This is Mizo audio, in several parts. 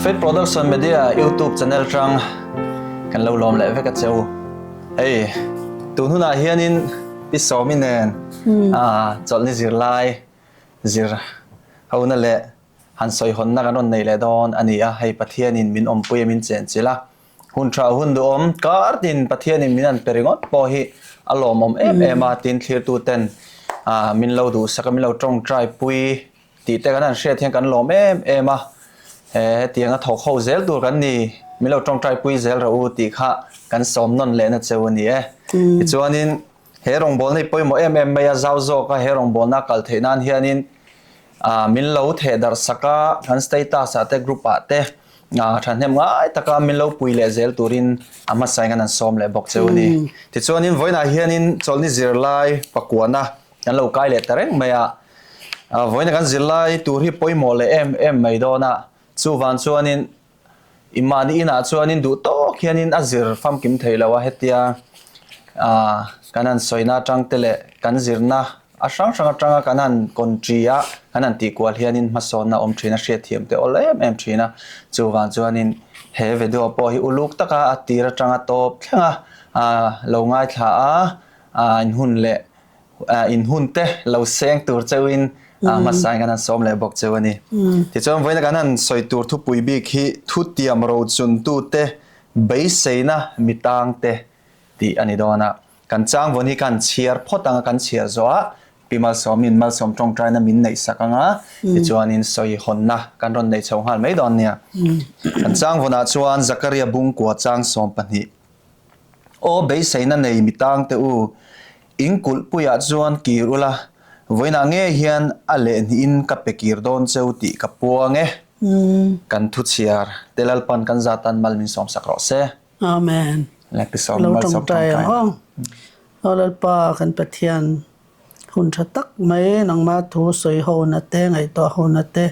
Faith Production Media YouTube channel tang kan lo lawm leh vek a cheu. Hei, tun hunah hianin Pi Sawmi nen chawlhni zirlai zir hona leh han sawi hawnna kan rawn nei leh dawn a ni a. Hei Pathianin min awmpui a min chenchilh a. Hun tha hun duhawm kar tin Pathianin min an pe ringawt pawh hi a lawmawm em em a, tin thlirtuten min lo duhsak a, min lo tawngtai pui tih te kan han hriat hian kan lawm em em a, hetiang a thawk ho zel tur kan ni, min lo tawngtai pui zel rawh u tih kha kan sawm nawn lehna cheu a ni e. Tichuanin he rawngbawlna hi pawimawh em em mai a, zau zawka he rawngbawlna a kal theih nan hianin min lo theh darh sak a, kan status ah te group ah te thahnem ngai taka min lo pui leh zel turin a hmasain kan han sawm leh bawk cheu a ni. Tichuanin vawiinah hianin chawlhni zirlai pakuana kan lo kai leh ta reng mai a, vawiina kan zirlai tur hi pawimawh leh em em mai dawn a, chuvang chuanin I mahni inah chuanin duh tawk hianin a zir famkim thei lo a, hetia kan han sawina atang te leh kan zirna a hrang hrang atanga kan han kawnṭi a, kan han tihkual hianin hmasawnna awm thin a, hriatthiam te awl em em thin a. Chuvang chuanin he video pawh hi uluk taka a tir atanga tawp thleng a lo ngaithla a, inhun leh In hun te lo seng tur cheuhin hmasain kan han sawm leh bawk cheu a ni. Tichuan vawiina kan han sawi tur thupui bik hi thutiam rochuntute beiseina mitangte tih a ni dawn a. Kan chang vawn hi kan chhiar phawt ang a, kan chhiar zawh a Pi Malsawmin Malsawm tawngtaina min neih sak ang a, tichuanin sawi hawnna kan rawn neih chho nghal mai dawn nia. Kan chang vawnah chuan Zakaria Bungkua chang 12. Aw beiseina nei mi tangte u, in kulhpuiah chuan kir ula, vawiinah ngei hian a lehhnihin ka pe kir dawn cheu tih ka puang e. Kan thuchhiar te Lalpan kan zatan mal min sawmsak rawh se. Amen. Lo tawngtai ang aw. Aw Lalpa kan Pathian. Hun tha tak mai nangmah thu sawi hona te ngaihtuah hona te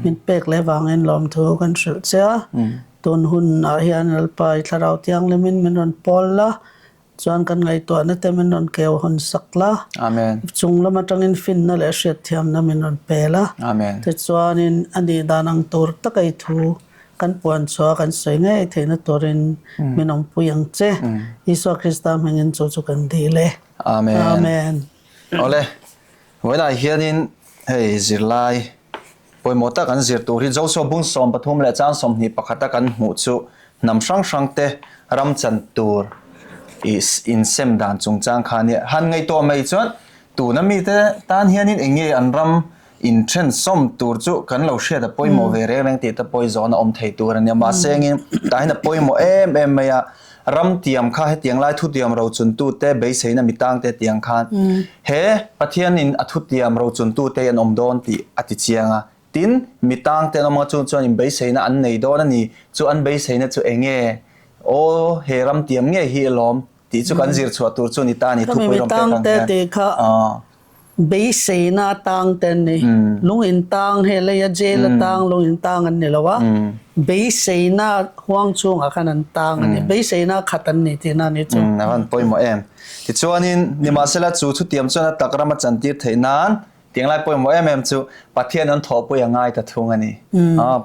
min pek leh vangin lawmthu kan hrilh che a. Tun hunah hian Lalpa i thlarau thianghlimin min rawn pawl la, chuan kan ngaihtuahna te min rawn keu hawn sak la. Chung lam atangin finna leh hriatthiamna min rawn pe la. Tichuanin a nih dan ang tur taka i thu kan puan chhuah kan sawi ngei theihna turin min awmpui ang che. Isua Krista hmingin chu chu kan dil e. Amen. Amen. Awle, vawiinah hianin hei zirlai pawimawh tak an zir tur hi Joshua bung 13 leh chang 21 a kan hmuh chu hnam hrang hrang te ram chan tur i insem dan chungchang kha nia. Han ngaihtuah mai chuan tuna mite tan hianin eng nge an ram Inthen sawm tur chu kan lo hriat a pawimawh ve reng reng tih te pawh i zawhna awm thei tur a nia. Mahse engin tah hian a pawimawh em em mai a, ram tiam kha hetiang lai thutiam rochuntute beiseina mi tangte tiang khan he Pathianin a thutiam rochuntute hi an awm dawn tih a ti chiang a. Tin, mi tangte an awm anga chung chuan inbeiseina an nei dawn a ni. Chu an beiseina chu eng nge? Aw, he ram tiam ngei hi alawm tih chu kan zir chhuah tur chu ni ta a ni thupui rawn pek ang hian. Beiseina atang te an ni. Lung in tang hei leia jail atang lung in tang an ni lo a, beiseina huang chhungah khan an tang a ni. Beiseina khat an ni tihna a ni chu. A van pawimawh em. Tichuanin, nimahsela chu chutiam chuan a tak rama chantir theih nan tiang lai pawimawh em em chu Pathian an thawhpui a ngai ta thung a ni.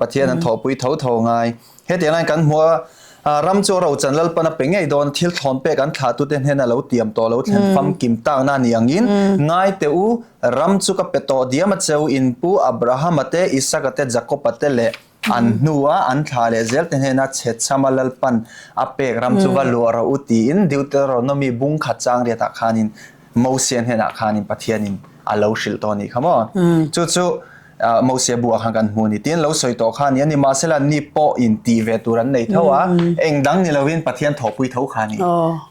Pathian an thawhpui tho tho ngai. Hetiang laiin kan hmu a, ram chu rochan Lalpan a pe ngei dawn, thil thlawn pek an thlahtute hnena lo tiam tawh lo thlen famkim takna a ni angin, Ngai teh u, ram chu ka pe tawh diam a cheu, in pu Abrahama te, Isaka te, Jakoba te leh an hnua an thlah leh zel te hnena chhechhama Lalpan a pek ram chu va luah rawh u tiin Deuteronomy bung khat chang riatah khanin Mosia hnenah khanin Pathianin a lo hrilh tawh a nih kha maw? Chu chu Mosia buah khan kan hmu a ni. Tin, lo sawi tawh kha a ni a, nimahsela ni pawh in tih ve tur an nei tho a, eng dang ni lovin Pathian thawhpui tho kha a ni.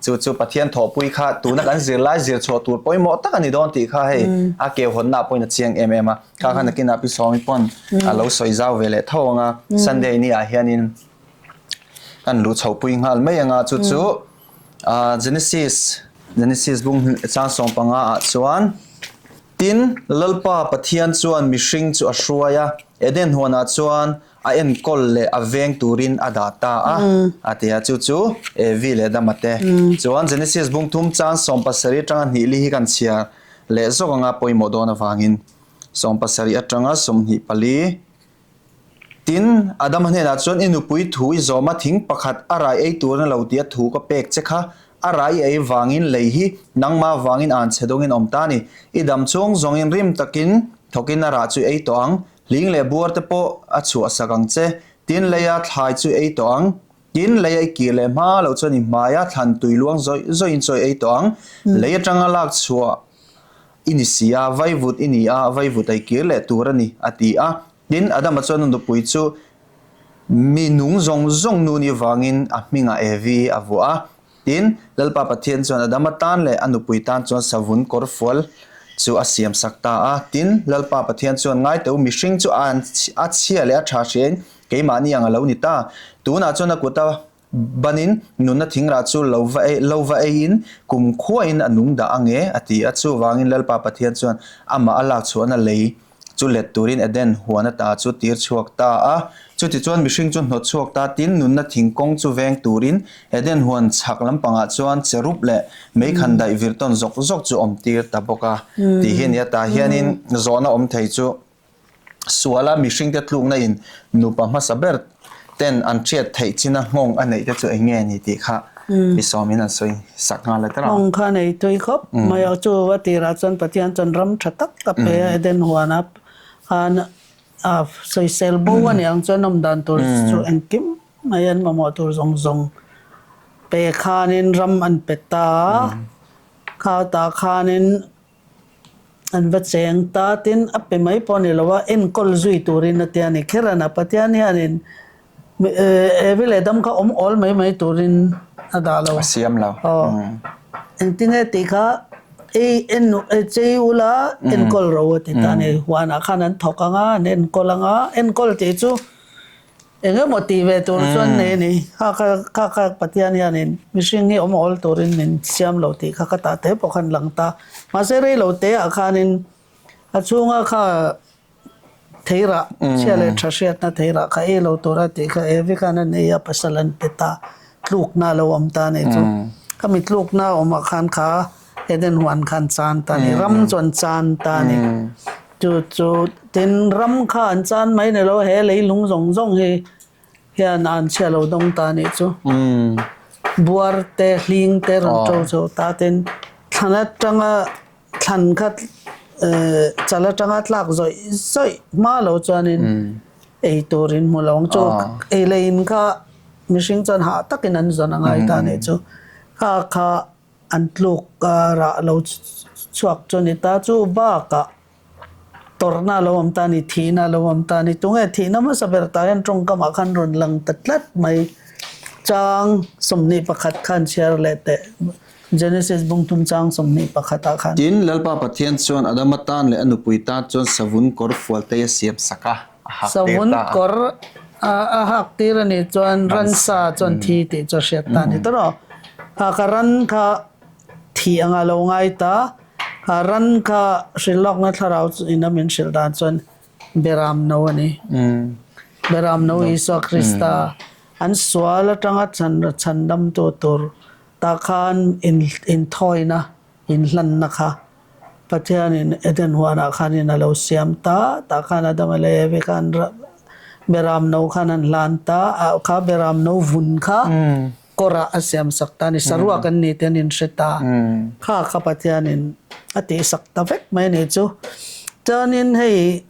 Chu chu Pathian thawhpui kha tuna kan zirlai zir chhuah tur pawimawh tak a ni dawn tih kha hei a keu hawnna pawhin a chiang em em a. Kha kha nakinah Pi Sawmi pawn a lo sawi zau ve leh tho ang a, Sunday ni ah hianin kan luh chhohpui nghal mai ang a, chu chu Genesis, Genesis bung chang 15 ah chuan, Tin, Lalpa Pathian chuan mihring chu a hruai a, Eden huanah chuan a enkawl leh a veng turin a dah ta a, a ti a, chu chu Evi leh Adama te. Chuan Genesis bung thum chang 17 atanga hnih li hi kan chhiar leh zawk anga pawimawh dawn avangin 17 atanga 24. Tin, Adama hnenah chuan, I nupui thu i zawm a, thing pakhat a rai ei turin a lo ti a, thu ka pek che kha. A rai i ei vangin lei hi nangmah vangin an chhe dawngin awm ta a ni. I dam chhung zawngin rim takin thawkin a rah chu i ei tawh ang. Hling leh buar te pawh a chhuahsak ang che. Tin, leia thlai chu i ei tawh ang. Tin, lei a i kir leh hma loh chuan i hmaia thlan tui luang zawih zawih in chaw i ei tawh ang. Lei atanga lak chhuah i ni si a, vaivut i ni a, vaivut a i kir leh tur a ni, a ti a. Tin, Adama chuan a nupui chu mi nung zawng zawng nu ni vangin a hmingah Evi a vuah a. Tin, Lalpa Pathian chuan Adama tan leh a nupui tan chuan savun kawr fual chu a siam sak ta a. Tin, Lalpa Pathian chuan ngaiteu mihring chu a a chhia leh a tha hriain keimahni ang a lo ni ta. Tunah chuan a kuta Banin nunna thingrah chu lo va ei lo va eiin kum khuain a nung dah ang e, a ti a. Chuvangin Lalpa Pathian chuan amah a lak chhuahna lei chu let turin Eden huan ata chu tir chhuak ta a. Chutichuan mihring chu hnawt chhuak ta tin nunna thing kawng chu veng turin Eden huan chhak lampangah chuan cherub leh meikhan daih vir tawn zawk zawk chu awm tir ta bawk a tih hi a ni a. Tah hianin zawhna awm thei chu Suala mihringte tlukna in nupa hmasa ber ten an hriat theih china nghawng a neih te chu eng nge ni tih kha mi sawmin an sawi sak nghal a tawrh ang. Nghawng kha nei tui khawp mai a, chu a tirah chuan Pathian chuan ram tha tak a pe a, Eden huana khan a sawisel bo a nih ang chuan awm dan tur chu engkim mai an mamawh tur zawng zawng pe khanin ram an pe ta a, kha tah khanin An va cheng ta tin a pe mai pawh a ni lo a, enkawl zui turin a ti a ni. Kheran a Pathian hianin Evi leh Adam kha awm awl mai mai turin a dah lo. A siam lo. Aw. Engtinge tih kha ei en chei ula enkawl ro a ti ta a ni. Huanah khan an thawk ang a, an enkawl ang a, enkawl tih chu Eng emaw tih ve tur chuan nei a ni. Kha kha kha kha Pathian hianin mihring hi awm awl turin min siam lo tih kha ka tah te pawh khan lang ta. Mahse rei lo te ah khanin a chhunga kha theirah chhia leh tha hriatna theirah kha ei lo tura tih kha Evi khan a nei a, pasal an pe ta. Tlukna a lo awm ta a nih chu. Khami tlukna a awmah khan kha Eden huan khan chan ta a ni. Ram chu an chan ta a ni. Chu chu tin ram kha an chan mai ni lo he leilung zawng zawng hi hian an chhia lo dawng ta a nih chu. Buar te hling te rawn to chho ta tin thlan atanga thlan kha chal atanga tlak zawih zawih hma lo chuanin ei turin hmu lo ang chu. Ei leh in kha mihring chuan hah takin an zawn a ngai ta a nih chu. Kha kha An tluk rah lo chhuak chu a ni ta. Chu bakah tawrhna a lo awm ta a ni, thihna a lo awm ta a ni. Tunge thihna hmasa ber tah hian tawngkamah khan rawn lang ta tlat mai. Chang 21 khan chhiar leh teh Genesis bungthum chang 21 ah khan. Tin, Lalpa Pathian chuan Adama tan leh a nupui tan chuan savun kawr fual te a siam sak a, a hak tir Savun ta a. kawr a hak tir a nih chuan ransa chuan thi tih chu a hriat ta a ni tawh rawh. Kha ka ran kha thih anga lo ngai ta, kha ran kha hrilh lawkna thlarau in a min hrilh dan chuan Beram no a ni. Beram no Isua Krista an sual atanga chhan chhandamtu tur tah khan inthawina inhlanna kha Pathianin Eden huanah khanin a lo siam ta, tah khan Adama leh Evi khan Beram no khan an hlan ta, ah kha Beram no vun kha kawrah a siam sak ta a ni, saruak an ni tih an inhre ta, kha kha Pathianin a tihsak ta vek mai a nih chu. Chuanin hei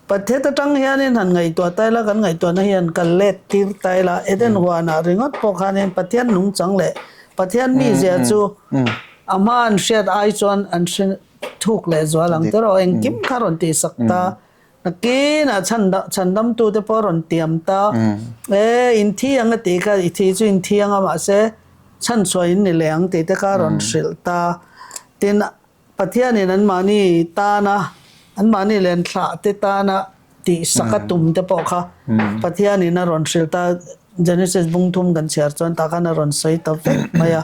Pathian atang hianin han ngaihtuah ta ila, kan ngaihtuahna hi han kal let tir ta ila, Eden huanah ringawt pawh khanin Pathian nungchang leh Pathian mizia chu a hma an hriat ai chuan an hre thuk leh zual ang tiraw, engkim kha rawn tihsak ta, nakinah chhan chhandamtute pawh rawn tiam ta, e inthi ang a tih kha i thi chu inthi ang a mahse chhanchhuah in ni leh ang tih te kha rawn hrilh ta, tin Pathianin anmahni tana, anmahni leh an thlahte tana tihsak a tum te pawh kha Pathianin a rawn hrilh ta. Genesis bung thum kan chhiar chuan tah khan a rawn sawi ta vek mai a.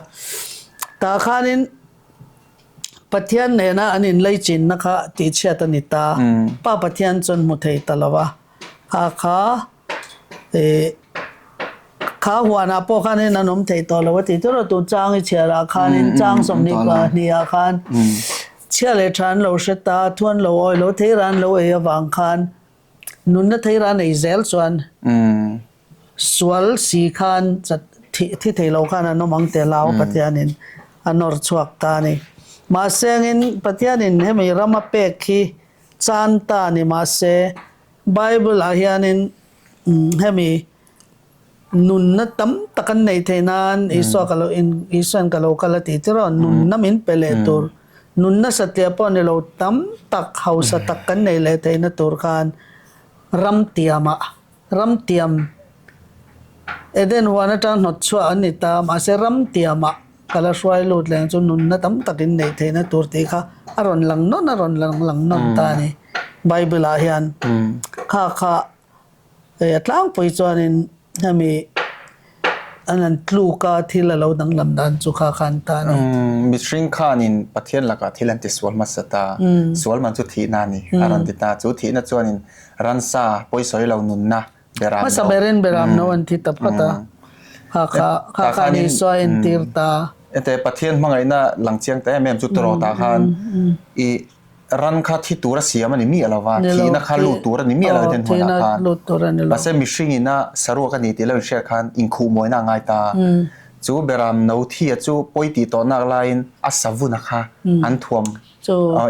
Tah khanin Pathian nena an inlaichinna kha tihchhiat a ni ta. Pa Pathian chuan hmu thei ta lo a. Kha kha Ih kha huanah pawh khanin an awm thei tawh lo a tih tur a, tun chang i chhiarah khanin chang 22 ah khan chhia leh tha an lo hre ta, thu an lo awi lo, theira an lo ei avang khan. Nunna theira nei zel chuan sual si khan thi thei lo khan an awm ang teh hlau Pathianin a nawr chhuak ta a ni. Mahse angin Pathianin hemi rama pek hi chan ta a ni mahse Bible ah hianin hemi Nunna tam tak an neih theih nan Isua ka lo in Isuain ka lo kal a ti tir a, nunna min pe leh tur, nunna satliah pawh ni lo tam tak hausa tak kan neih leh theihna tur khan ram tiamah ram tiam Eden huan atang hnawt chhuah an ni ta, mahse ram tiamah ka la hruai lut leng chu nunna tam tak in neih theihna tur tih kha a rawn lang nawn a rawn lang lang nawn ta a ni Bible ah hian kha kha Hei a tlangpui chuanin hemi an han tluk a thil a lo danglam dan chu kha khan ta a ni. Mihring khanin Pathian lakah thil an ti sual hmasa ta, sual man chu thihna a ni a rawn ti ta. Chu thihna chuanin ransa pawisawi lo nunna beram no. Hmasa berin beram no an thi ta phawt a, kha kha kha khan Isua a entir ta. Ente Pathian hmangaihna lang chiang ta em em chu tawrh tah khan i Ran kha thi tur a siam a ni miah lo va, thihna kha lut tur a ni miah lo den hunah khan. Mahse mihring ina saruak a ni tih lo inhriat khan inkhuh mawina a ngai ta. Chu beram no thia chu pawi tih tawh nak laiin a savuna kha an thuam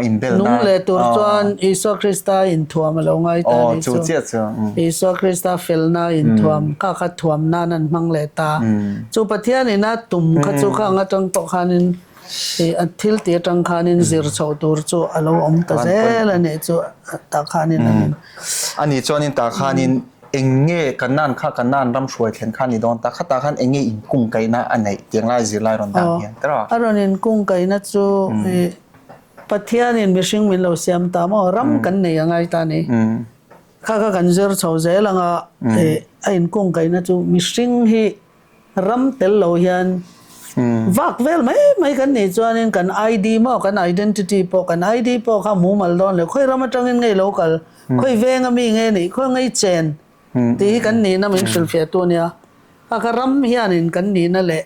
inbel nan. Nung leh tur chuan Isua Krista inthuam a lo ngai ta a ni chu. Isua Krista felna inthuam kha kha thuam nan an hmang leh ta. Chu Pathian ina tum kha chu khang atang pawh khanin Ih a thil tih atang khanin zir chhoh tur chu a lo awm ta zel a nih chu tah khanin an in. A nih chuanin tah khanin eng nge Kanan kha Kanan ram hruai thlen kha a ni dawn ta kha tah khan eng nge inkungkaihna a neih tiang lai zirlai rawn dan hian tiraw? A rawn inkungkaihna chu ih Pathianin mihring min lo siam ta maw ram kan nei a ngai ta a ni. Kha kha kan zir chho zel anga ih a inkungkaihna chu mihring hi Ram tel lo hian vak vel mai mai kan nih chuanin kan ID maw kan identity pawh kan ID pawh kha mumal dawn lo khawi ram atangin ngei lo kal khawi veng ami nge nih khawi ngei chen tih hi kan nihna min hrilhfiah tu ania a kha ram hianin kan nihna leh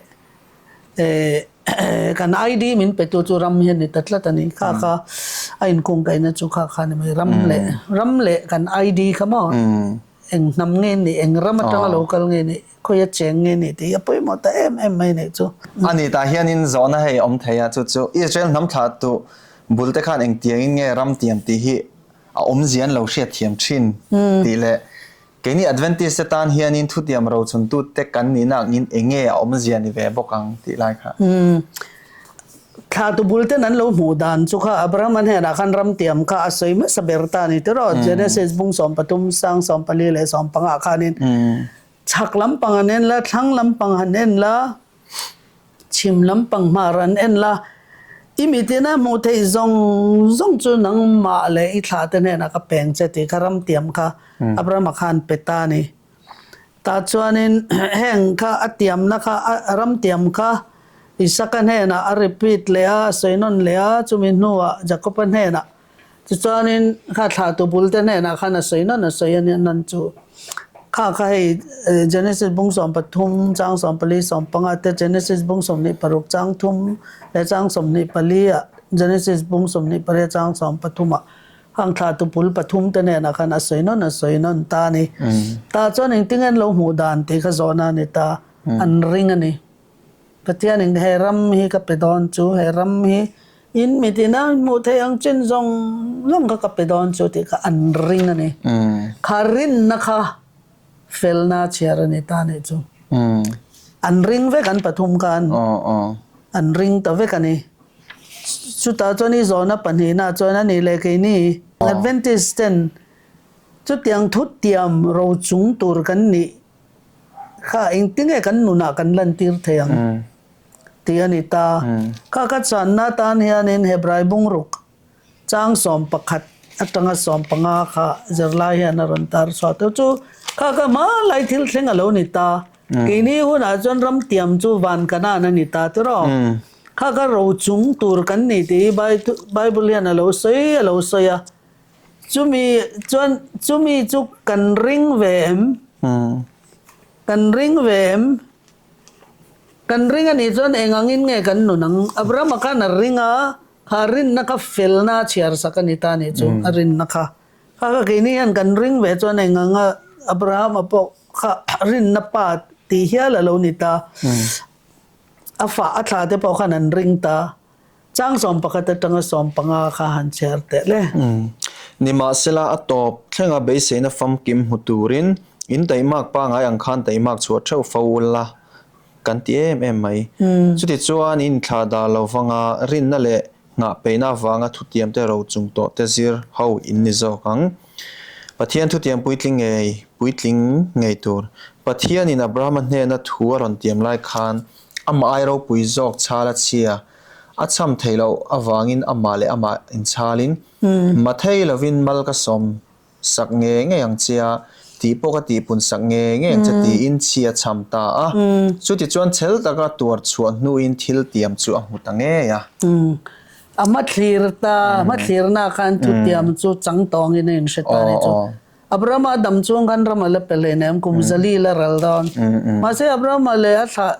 kan ID min pe tu chu ram hi a ni ta tlat a ni kha kha a inkungkaihna chu kha kha a ni mai ram leh ram leh kan ID kha maw eng hnam nge nih eng ram atanga lo kal nge nih. Khawi a cheng nge nih tih hi a pawimawh ta em em mai nih chu. A ni tah hianin zawhna hei a awm thei a, chu chu Israel hnam thlahtu bul te khan engtiangin nge ram tiam tih hi a awmzia an lo hriatthiam thin tih leh keini Adventist te tan hianin thutiam rochuntu te kan nihna angin enge a awmzia ni ve bawk ang tih lai kha. Thlahtu bul ten an lo hmuh dan chu kha Abraham-a hnenah khan ram tiam kha a sawi hmasa ber ta a ni tiraw Genesis bung 13 sang 14 leh 15 ah khanin Chhak lampang an en la, thlang lampang han en la, chhim lampang hmar an en la, i mitin a hmuh theih zawng zawng chu nangmah leh i thlahte hnenah ka peng che tih kha ramtiam kha Abrahama khan pe ta a ni. Tah chuanin heng kha a tiamna kha a ramtiam kha Isaka hnenah a repeat leh a, a sawi nawn leh a, chumi hnuah Jakoba hnenah Tichuanin kha thlahtu bulte hnenah khan a sawi nawn a sawi a nia nan chu kha kha hei Genesis bung 13 chang 14 15 te Genesis bung 26 chang thum leh chang 24 ah Genesis bung 28 chang 13 ah hang thlahtu bul pathum te hnenah khan a sawi nawn a sawi nawn ta a ni. Tah chuan engtin nge an lo hmuh dan tih kha zawhna a ni ta an ring a ni. Pathianin he ram hi ka pe dawn chu, he ram hi in mitin a hmuh theih ang chin zawng zawng kha ka pe dawn chu tih kha an ring a ni. Kha rinna kha felna chhiar a ni ta nih chu. An ring vek an pathum khan an ring ta vek a ni. Chutah chuan i zawhna pahnihna chuan a nih leh keini Adventist ten chutiang thutiam rochung tur kan nih Kha engtinge kan nunah kan lantir thei ang tih a ni ta. Kha ka channa atan hianin Hebrai bungruk chang 11 atanga 15 kha zirlai hian a rawn tar chhuah tawh chu kha ka hmalai thil thleng a lo ni ta. Keini hunah chuan ramtiam chu van kanan a ni ta tiraw. Kha ka rochung tur kan ni tih hi Bible hian a lo sawi a lo sawi a. Chumi chuan chumi chu kan ring ve em? Kan ring ve em? Kan ring a nih chuan eng angin nge kan nun ang? Abrahama khan a ring a, kha rinna kha felna a chhiar sak a ni ta nih chu, a rinna kha. Kha kha keini hian kan ring ve chuan eng anga Abrahama pawh kha rinna pa tih hial a lo ni ta. A fa a thla te pawh khan an ring ta. Chang 11 atanga 15 kha han chhiar teh le. Nimahsela a tawp thlenga beiseina famkim hmu turin in taihmak pangai ang khan taihmak chhuah theuh fo ula kan ti em em mai. Chutichuan in thlah dah lo vanga rinna leh Nghah peihna avanga thutiamte ro chung tawh te zir ho in ni zawk ang. Pathian thutiam puitling ngei puitling ngei tur. Pathianin Abrahama hnena thu a rawn tiam lai khan amah ai ropui zawk chhal a chhia a chham theih loh avangin amah leh amah inchhalin Mathei lovin mal ka sawm Sak ngei ngei ang che a, tih pawh ka tihpun sak ngei ngei ang che tiin chhi a chham ta a. Chutichuan chhel taka tuar chhuah hnuin thil tiam chu a hmu ta ngei a. A hmathlir ta, a hmathlirna khan thutiam chu chang tawngin a inhre ta a ni chu. Abrahama dam chuang khan ram a la pe hle nem, kum zali la ral dawn. Mahse Abrahama leh a thlah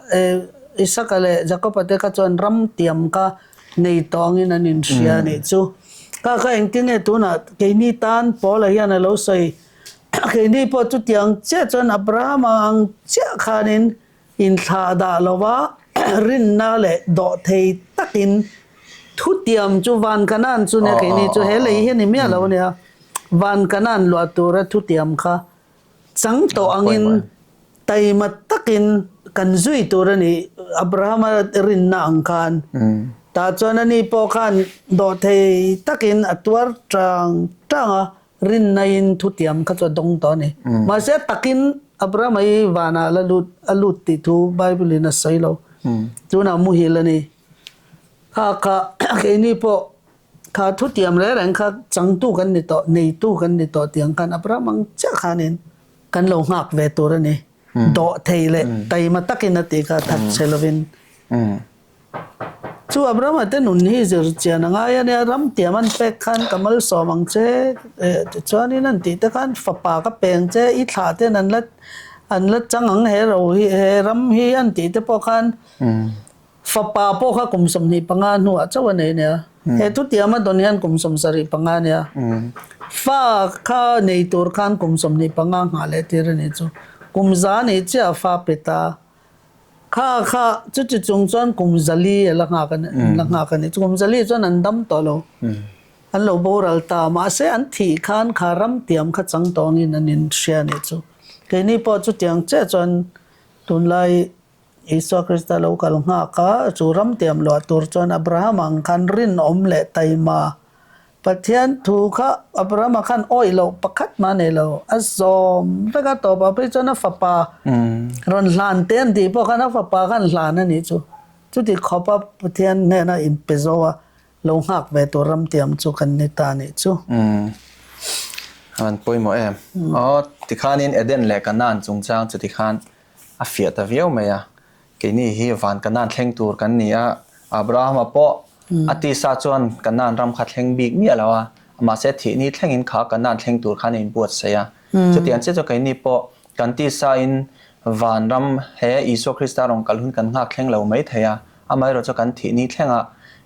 Isaka leh Jakoba te kha chuan ram tiam kha nei tawngin an inhria a nih chu. Ka kha engtin nge tunah keini tan Paula hian a lo sawi, keini pawh chutiang chiah chuan Abrahama ang chiah khanin inthlah dah lova rinna leh dawhthei takin thutiam chu van Kanan chu nia keini chu he lei hi a ni miah lo ania, van Kanan luah tura thutiam kha Chang tawh angin taima takin kan zui tur a ni, Abrahama rinna ang khan. Tah chuan ani pawh khan dawhthei takin a tuar tang tang a, rinnain thutiam kha chu a dawng tawh a ni. Mahse a takin Abrahama hi vanah la lut a lut tih thu Bible in a sawi lo. Tunah muhil a ni. Kha kha keini pawh Kha thutiam reng reng kha changtu kan ni tawh, neitu kan ni tawh tih ang khan Abraham ang chiah khanin kan lo nghak ve tur a ni. Dawh thei leh taima takin a tih kha that che lovin. Chu Abrahama te nun hi zir chian a ngai a nia, ram tiam an pek khan ka malsawm ang che tichuanin an tih te khan fapa ka peng che i thlah ten an la an la chang ang he ro hi he ram hi an tih te pawh khan Fapa pawh kha kum 25 hnuah chauh a nei nia. He thutiam a dawn hian kum 75 a nia. Fa kha nei tur khan kum 25 nghah leh tir a nih chu. Kum za nih chiah fa pe ta. Kha kha chuti chung chuan kum 400 a la nghak a ni, an la nghak a ni. Kum 400 chuan an dam tawh lo. An lo boral ta. Mahse an thih khan kha ram tiam kha chang tawngin an inhria a nih chu. Keini pawh chutiang chiah chuan tunlai Isua Krista lo kal nghak a, chu ram tiam luah tur chuan Abraham ang khan rinawm leh taima. Pathian thu kha Abrahama khan awih loh pakhat mah a nei lo. A zawm vek a, tawpah phei chuan a fapa rawn hlan te an tih pawh khan a fapa khan hlan a nih chu. Chuti khawpa Pathian hnena inpe zo a lo nghak ve tur ram tiam chu kan ni ta nih chu. An pawimawh em? Aw, tikhanin Eden leh Kanaan chungchang chu tikhan A fiah ta viau mai a, keini hi van Kanaan thleng tur kan ni a, Abrahama pawh a tisa chuan Kanaan ram kha thleng bik miah lo a, mahse thihni thlengin kha Kanaan thleng tur khan a inbuatsaih a. Chutiang chiah chu keini pawh kan tisain van ram he Isua Krista rawn kal hun kan nghak thleng lo mai thei a, amaherawh chu kan thihni thlenga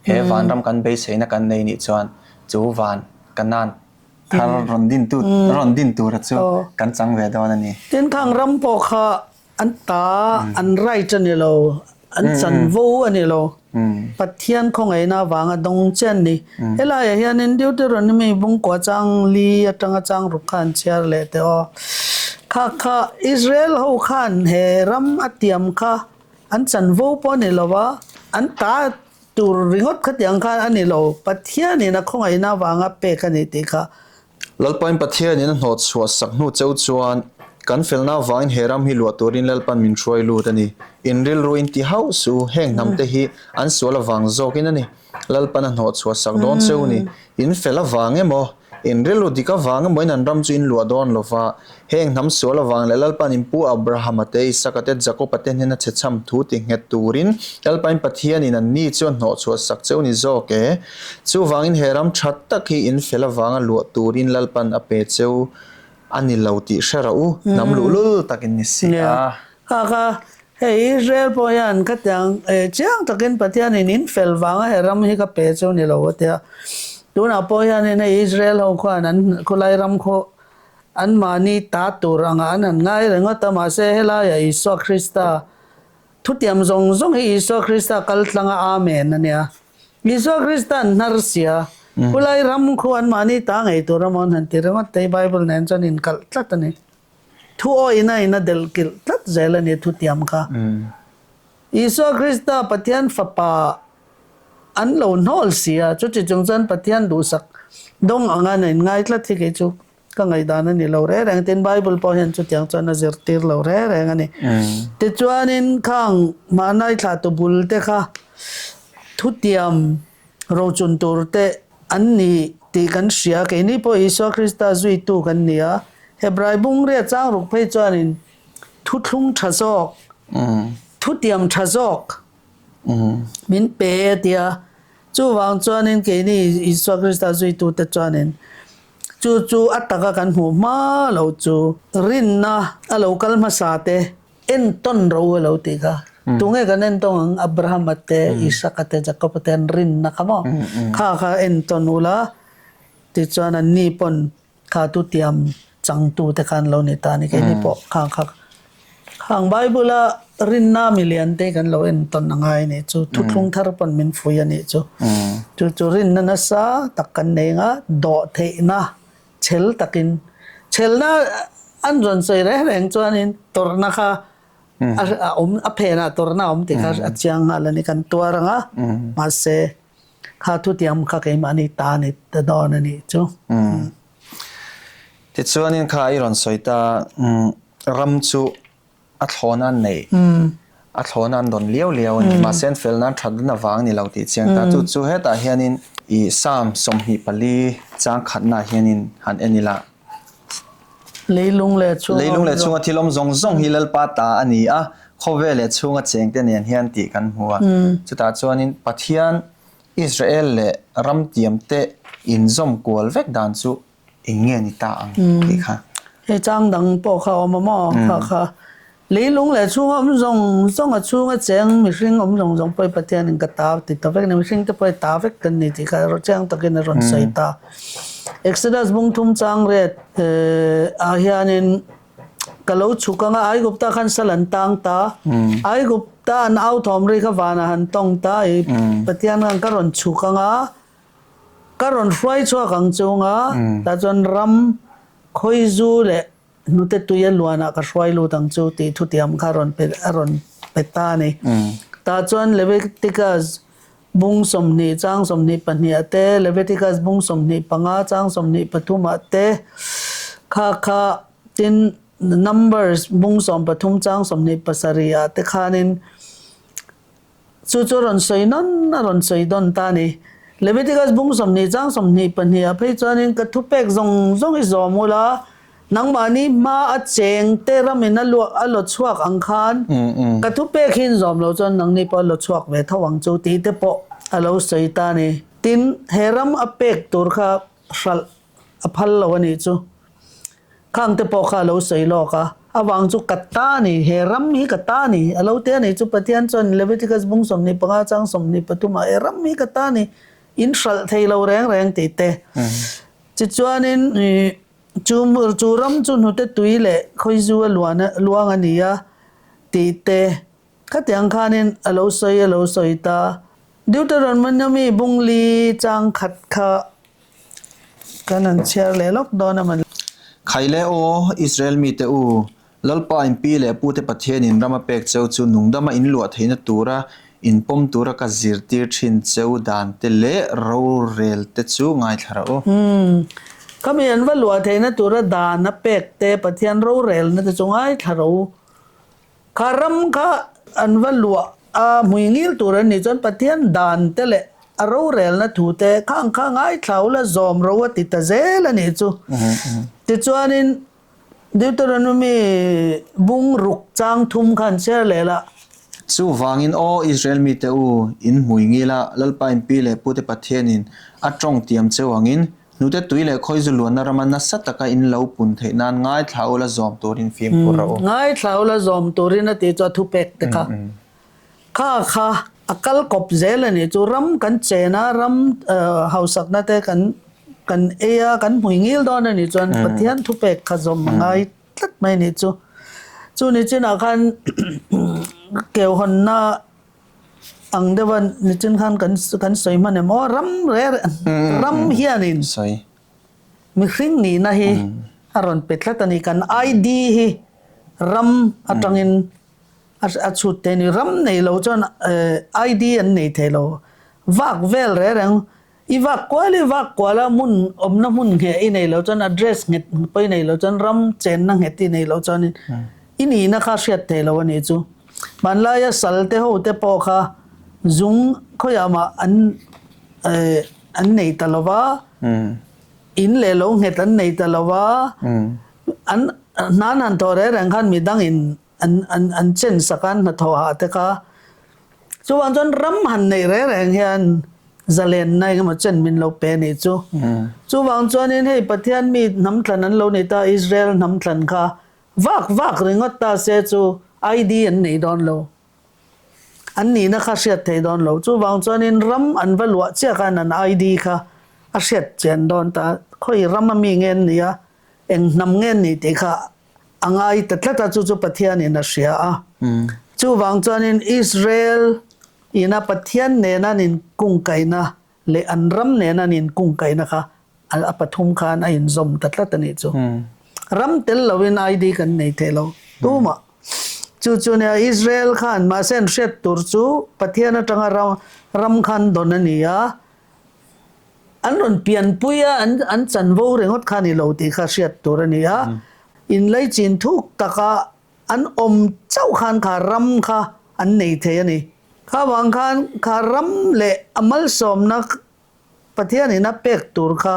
he van ram kan beiseina kan nei nih chuan chu van Kanaan Thar rawn din tu rawn din tura chu kan chang ve dawn a ni. Tin khang ram pawh kha an ta an right a ni lo, an chanvo a ni lo. Pathian khawngaihna avanga dawng che an ni. Helaiah hianin Deuteronomy bungkua chang li atanga chang ruk kha an chhiar leh teh aw. Kha kha Israel ho khan he ram a tiam kha an chanvo pawh a ni lo va, an ta Tur ringawt khatiang khan a ni lo, Pathianin a khawngaihna avanga pek a ni tih kha. Lalpain Pathianin a hnawt chhuah sak hnu cheu chuan, Kan felna avangin he ram hi luah turin Lalpan min hruai lut a ni. In rilru in ti hauh suh u, heng hnamte hi an sual avang zawkin a ni. Lalpan a hnawh chhuah sak dawn cheu ni. In fel avang emaw, In rilru dik avang emawin an ram chu in luah dawn lo va, heng hnam sual avang leh Lalpa'n in pu Abrahama te, Isaka te, Jakoba te hnena chhechham thu ti nghet turin Lalpain Pathianin an ni chu a hnawhchhuah sak cheu ni zawk e. Chuvangin he ram tha tak hi in fel avanga luah turin Lalpa'n a pe cheu a ni lo tih hre rawh u, hnam luhlul tak in ni si a. Kha kha, hei Israel pawh hian khatiang chiang takin Pathianin in fel vanga he ram hi ka pe cheu ni lo a tia. Tunah pawh hianin hei Israel ho khuan an khawlai ram khaw anmahni ta tur angah an han ngai ringawt a, mahse helaiah Isua Krista thutiam zawng zawng hi Isua Krista kal tlanga Amen a nia. Isua Krista an hnar sia, khawlai ram khu anmahni ta ngei tur emaw an han ti ringawt te hi Bible nen chuan inkalh tlat a ni. Thu awihna in a delh kilh tlat zel a ni thutiam kha. Isua Krista Pathian Fapa an lo hnawl si a, chuti chung chuan Pathian duhsak dawng anga an inngai tlat hi kei chu ka ngaihdan a ni lo reng reng. Tin, Bible pawh hian chutiang chuan a zirtir lo reng reng a ni. Tichuanin khang hmanlai thlahtu bul te kha thutiam rochun tur te an ni tih kan hria. Keini pawh Isua Krista zuitu kan ni a, Hebrai bungria changruk phei chuanin thuthlung tha zawk, thutiam tha zawk min pe a ti a. Chuvang chuanin keini Isua Krista zuitute chuanin chu chu a taka kan hmuh hma lo chu rinna a lo kal hmasa te entawn ro a lo tih kha. Tunge kan entawn ang? Abrahama te, Isaka te, Jakoba te an rinna kha maw? Kha kha entawn ula tichuan anni pawn Kha tu tiam changtu te khan lo ni ta ni keini pawh khang kha khang Bible a rinna milian te kan lo entawn a ngai nih chu thuthlung thar pawn min fui a nih chu chu chu rinna nasa tak kan nei anga dawh theihna chhel takin chhelna an rawn sawi reng reng chuanin tawrhna kha a awm a phenah tawrhna a awm tih kha a chiang nghal a ni kan tuar anga mahse Kha thutiam kha keimahni ta ni ta dawn a nih chu. Tichuanin kha i rawn sawi ta, ram chu a thlawna an nei, a thlawna an dawn liau liau a ni. Mahse an fel nan that avang ni lo tih chiang ta. Chu chu hetah hianin i Psalm 24 chang khatnaah hianin han en ila. Leilung leh chhunga Leilung leh chhunga thil awm zawng zawng hi Lalpa ta a ni a, khawvel leh chhunga chengte nen hian tih kan hmu a. Chutah chuanin Pathian, Israel leh ram tiamte inzawm kual vek dan chu eng nge ni ta ang tih kha. Hei chang dang pawh kha a awm a maw? Kha kha Leilung leh chhunga awm zawng zawng a chhunga cheng mihring awm zawng zawng pawh hi Pathianin ka ta ti ta vek a ni. Mihring te pawh hi ta vek kan ni tih kha chiang takin a rawn sawi ta. Exodus bung thum chang ret ah hianin ka lo chhuk anga Aigupta khan sal an tang ta. Aigupta an au thawm ri kha vanah han tawng ta i Pathian khan ka rawn chhuk anga ka rawn hruai chhuak ang chunga tah chuan ram khawizu leh Hnute tui a luanah ka hruai lut ang chu tih thutiam kha rawn pe a rawn pe ta a ni. Tah chuan Leviticus bung 20 chang 22 ah te, Leviticus bung 25 chang 23 ah te kha kha tin Numbers bung 13 chang 27 ah te khanin Chu chu rawn sawi nawn a rawn sawi dawn ta a ni. Leviticus bung 20 chang 22 ah phei chuanin ka thupek zawng zawng i zawm ula, nangmahni hma a cheng te ramin a luah a law chhuak ang khan ka thupek hi in zawm lo chuan nangni pawh a law chhuak ve tho ang chu tih te pawh a lo sawi ta a ni. Tin, he ram a pek tur kha hralh a phal lo a nih chu. Khang te pawh kha a lo sawi lawk a, avang chu ka ta a ni, he ram hi ka ta a ni, a lo ti a ni chu Pathian chuan Leviticus bung 25 chang 23 ah he ram hi ka ta a ni, in hralh thei lo reng reng tih te. Tichuanin chu chu ram chu hnute tui leh khawizu a luan luang a ni a tih te. Khatiang khanin a lo sawi a lo sawi ta. Deuteronomy bung li chang khat kha Kan han chhiar leh lawk dawn a man. Khai leh aw, Israel mite u, Lalpa in pi leh pute Pathianin ram a pek cheu chu nungdama in luah theihna tura in pawm tura ka zirtir thin cheu dan te leh rorel te chu ngaithla rawh u. Umm, khami an va luah theihna tura dan a pek te Pathian rorelna te chu ngaithla rawh u. Kha ram kha an va luah a, hmui ngil tur an nih chuan Pathian dan te leh a rorelna thu te khang kha ngaithla ula zawm ro a ti ta zel a nih chu. Tichuanin Deuteronomy bung ruk chang thum kha an chhiar leh la. Chuvangin aw Israel mite u, in hmui ngil a, Lalpa in pi leh pute Pathianin a tawng tiam cheu angin Hnute tui leh khawizu luanna rama nasa taka in lo pun theih nan ngaithla ula zawm turin fimkhur rawh u. Ngaithla ula zawm turin a tih chu a thupek te kha kha kha. A kal kawp zel a nih chu. Ram kan chen a, ram hausakna te kan kan ei a, kan hmui ngil dawn a nih chuan Pathian thupek kha zawm a ngai tlat mai a nih chu. Chu ni chinah khan keuhawnna ang deuha nichin khan kan kan sawi hman em aw, ram reh ram hianin mihring nihna hi a rawn pe tlat a ni. Kan ID hi ram atangin A chhut te ni ram nei lo chuan ID an nei thei lo. Vak vel reng reng i vak kual i vak kual a hmun awmna hmun ngheh i nei lo chuan address nghet pawh i nei lo chuan ram chenna nghet i nei lo chuanin i nihna kha hriat thei lo a nih chu. Hmanlaia sal te ho te pawh kha zung khawiah mah an an nei ta lo va, in leh lo nghet an nei ta lo va, an hna an han thawh reng reng khan midangin an an an chen sak a an hnathawh hah te kha chuvang chuan ram han neih reng reng hian zalenna engemaw chen min lo pe anih chu chuvang chuanin hei Pathian mi hnam thlan an lo ni ta Israel hnam thlan kha vak vak ringawt ta se chu ID an nei dawn lo an nihna kha hriat thei dawn lo chuvang chuanin ram an va luah chiah khan an ID kha a hriat chian dawn ta khawi ram a mi nge an nih a eng hnam nge an nih tih kha A ngai ta tlat a, chu chu Pathianin a hria a. Chuvang chuanin Israel ina Pathian nena an inkungkaihna leh an ram nena an inkungkaihna kha a pathum khan a inzawm ta tlat a nih chu. Ram tel loin ID kan nei thei lo tumah. Chu chu nia Israel khan mahse an hriat tur chu Pathian atanga ram khan dawn a ni a, An rawn pianpui a, an an chanvo ringawt kha a ni lo tih kha hriat tur a ni a. Inlaichin thuk taka an awm chauh khan kha ram kha an nei thei a ni. Kha vang khan kha ram leh a malsawmna Pathianin a pek tur kha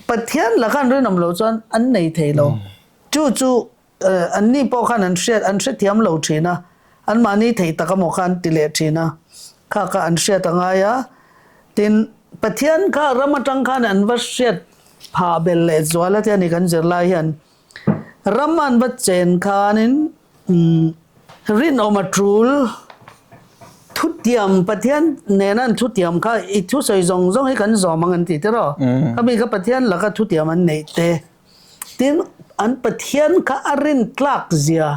Pathian laka an rinawm loh chuan an nei thei lo. Chu chu Anni pawh khan an hriat an hrethiam lo thin a, anmahni thei tak amaw kha an ti leh thin a, kha kha an hriat a ngai a. Tin, Pathian kha ram atang khan an va hriat phah bel leh zual a tia ni kan zirlai hian ram an va chen khanin rinawm a tul thutiam Pathian nena an thutiam kha i thusawi zawng zawng hi kan zawm ang an ti tiraw? Khami kha Pathian laka thutiam an neih te. Tin, an Pathian kha a rin tlak zia,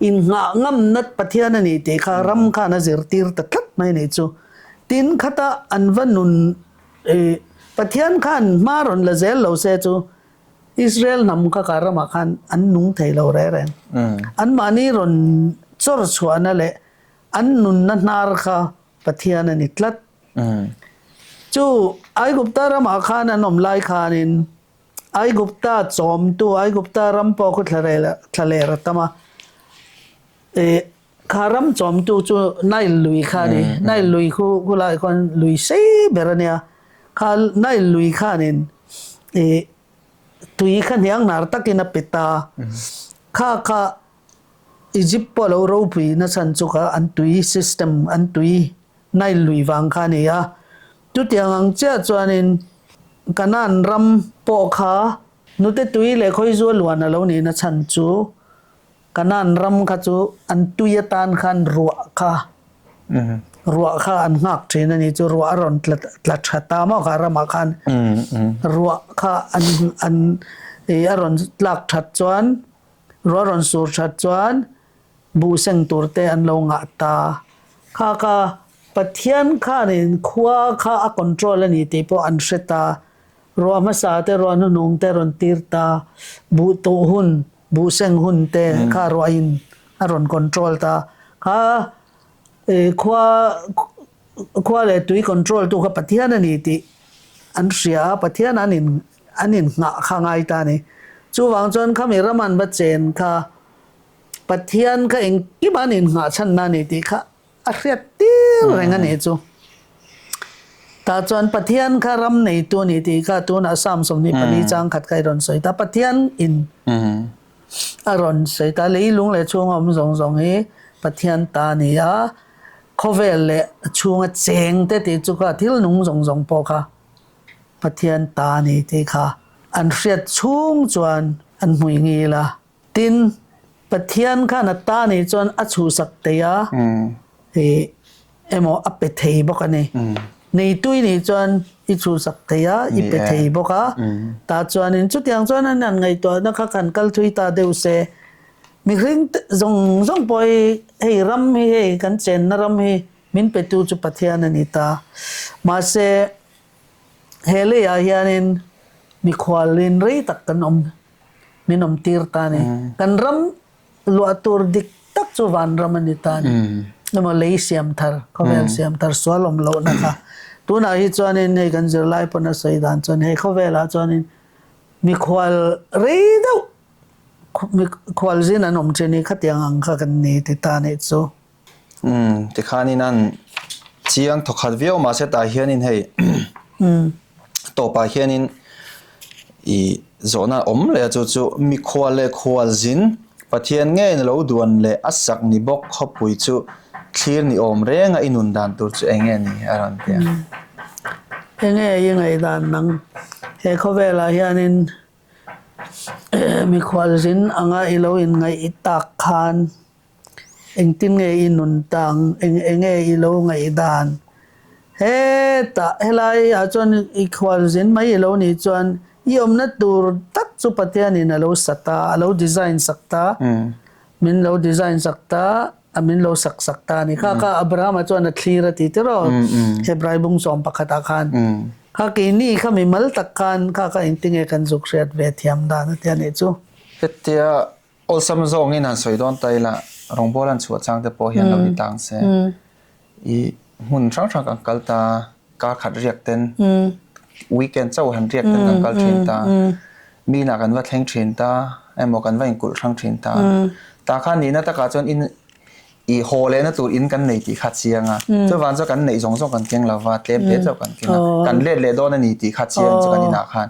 innghah ngamna Pathian a ni tih kha ram khan a zirtir ta tlat mai a nih chu. Tin, khata an va nun Pathian khan hma rawn la zel lo se chu Israel hnam kha ka ramah khan an nung thei lo reng reng. Anmahni rawn chawr chhuahna leh an nunna hnar kha Pathian a ni tlat. Chu Aigupta ramah khan an awm lai khanin Aigupta chawmtu, Aigupta ram pawh khu thlaler a tam a. Kha ram chawmtu chu Nile lui kha a ni. Nile lui khu khulaiah khuan lui sei ber a nia. Kha Nile lui khanin tui kha hniang hnar takin a pe ta. Kha kha Egypt pawh lo ropui nachhan chu kha an tui system, an tui Nile lui vang kha a ni a. Chutiang ang chiah chuanin Kanaan ram pawh kha hnute tui leh khawizu a luan a lo nihna chhan chu Kanaan ram kha chu an tui atan khan ruah kha ruah kha an nghak thin a ni chu ruah a rawn tla tla tha ta maw kha ramah khan ruah kha an an a rawn tlak that chuan ruah a rawn sur that chuan Buh seng tur te an lo ngah ta. Kha kha Pathian khanin khua kha a control a ni tih pawh an hre ta. Ruah hmasa te ruah hnuhnung te rawn tir ta. Buh tuh hun, buh seng hun te kha ruahin a rawn control ta. Kha khua khua leh tui control tu kha Pathian a ni tih an hria a, Pathian an in an innghah kha ngai ta a ni. Chuvang chuan khami ram an va chen kha Pathian kha engkim an innghah chhanna a ni tih kha a hriat tir reng a nih chu. Tah chuan Pathian kha ram neitu a ni tih kha tunah Psalm 24 chang khat kha i rawn sawi ta. Pathian in a rawn sawi ta. Leilung leh chhunga awm zawng zawng hi Pathian ta a ni a, khawvel leh chhunga cheng te tih chu kha thil nung zawng zawng pawh kha Pathian ta a ni tih kha an hriat chhung chuan an hmui ngil a. Tin, Pathian khan a ta nih chuan a chhuhsak thei a, ih, Emaw a pe thei bawk a ni. Neitu i nih chuan i chhuhsak thei a, i pe thei bawk a. Tah chuanin chutiang chuan an han ngaihtuahna kha kan kal thui ta deuh se. Mihring zawng zawng pawh hi hei ram hi hei kan chenna ram hi min petu chu Pathian a ni ta. Mahse he leiah hianin mikhualin rei tak kan awm min awm tir ta a ni. Kan ram Luah tur dik tak chu vanram a ni ta a ni. Emaw lei siam thar, khawvel siam thar sual awm lohna kha. Tunah hi chuanin hei kan zirlai pawn a sawi dan chuan hei khawvelah chuanin mikhual rei deuh mikhual zin an awm thin hi khatiang ang kha kan ni ti ta a nih chu. Umm tikhanin an chiang thawkhat viau mahse tah hianin hei tawpah hianin ih zawhna awm leh a chu chu mikhual leh khualzin Pathian ngeiin a lo duan leh a sak ni bawk khawpui chu thlir ni awm renga i nun dan tur chu eng nge ni a rawn ti a. Enge i ngaihdan nang he khawvelah hianin mikhualzin anga i lo inngaih tak khan Engtin nge i nun tang? Eng eng nge i lo ngaihdan? Hetah helai ah chuan i khualzin mai i lo nih chuan i awmna tur tak chu Pathianin a lo sa ta, a lo design sak ta, min lo design sak ta, a min lo sak sak ta a ni. Kha kha Abrahama chuan a thlir a ti tiraw Hebrai bung sawm pakhatah khan. Kha keini kha mimal tak khan kha kha engtin nge kan zuk hriat ve thiam dan a ti a nih chu. Hetia Awlsam zawngin han sawi dawn ta ila, rawngbâwl han chhuah chang te pawh hian lo ni tang se. I hmun hrang hrang kan kal ta, kar khat riak ten, weekend chauh han riak ten kan kal thin ta, mi inah kan va thleng thin ta, emaw kan va inkulh hrang thin ta. Tah khan nihna takah chuan in i haw lehna tur in kan nei tih kha a chiang a, chuvang chuan kan neih zawng zawng kan keng lo va, tlem te chauh kan keng a, kan let leh dawn a ni tih kha a chiang chu kan inah khan.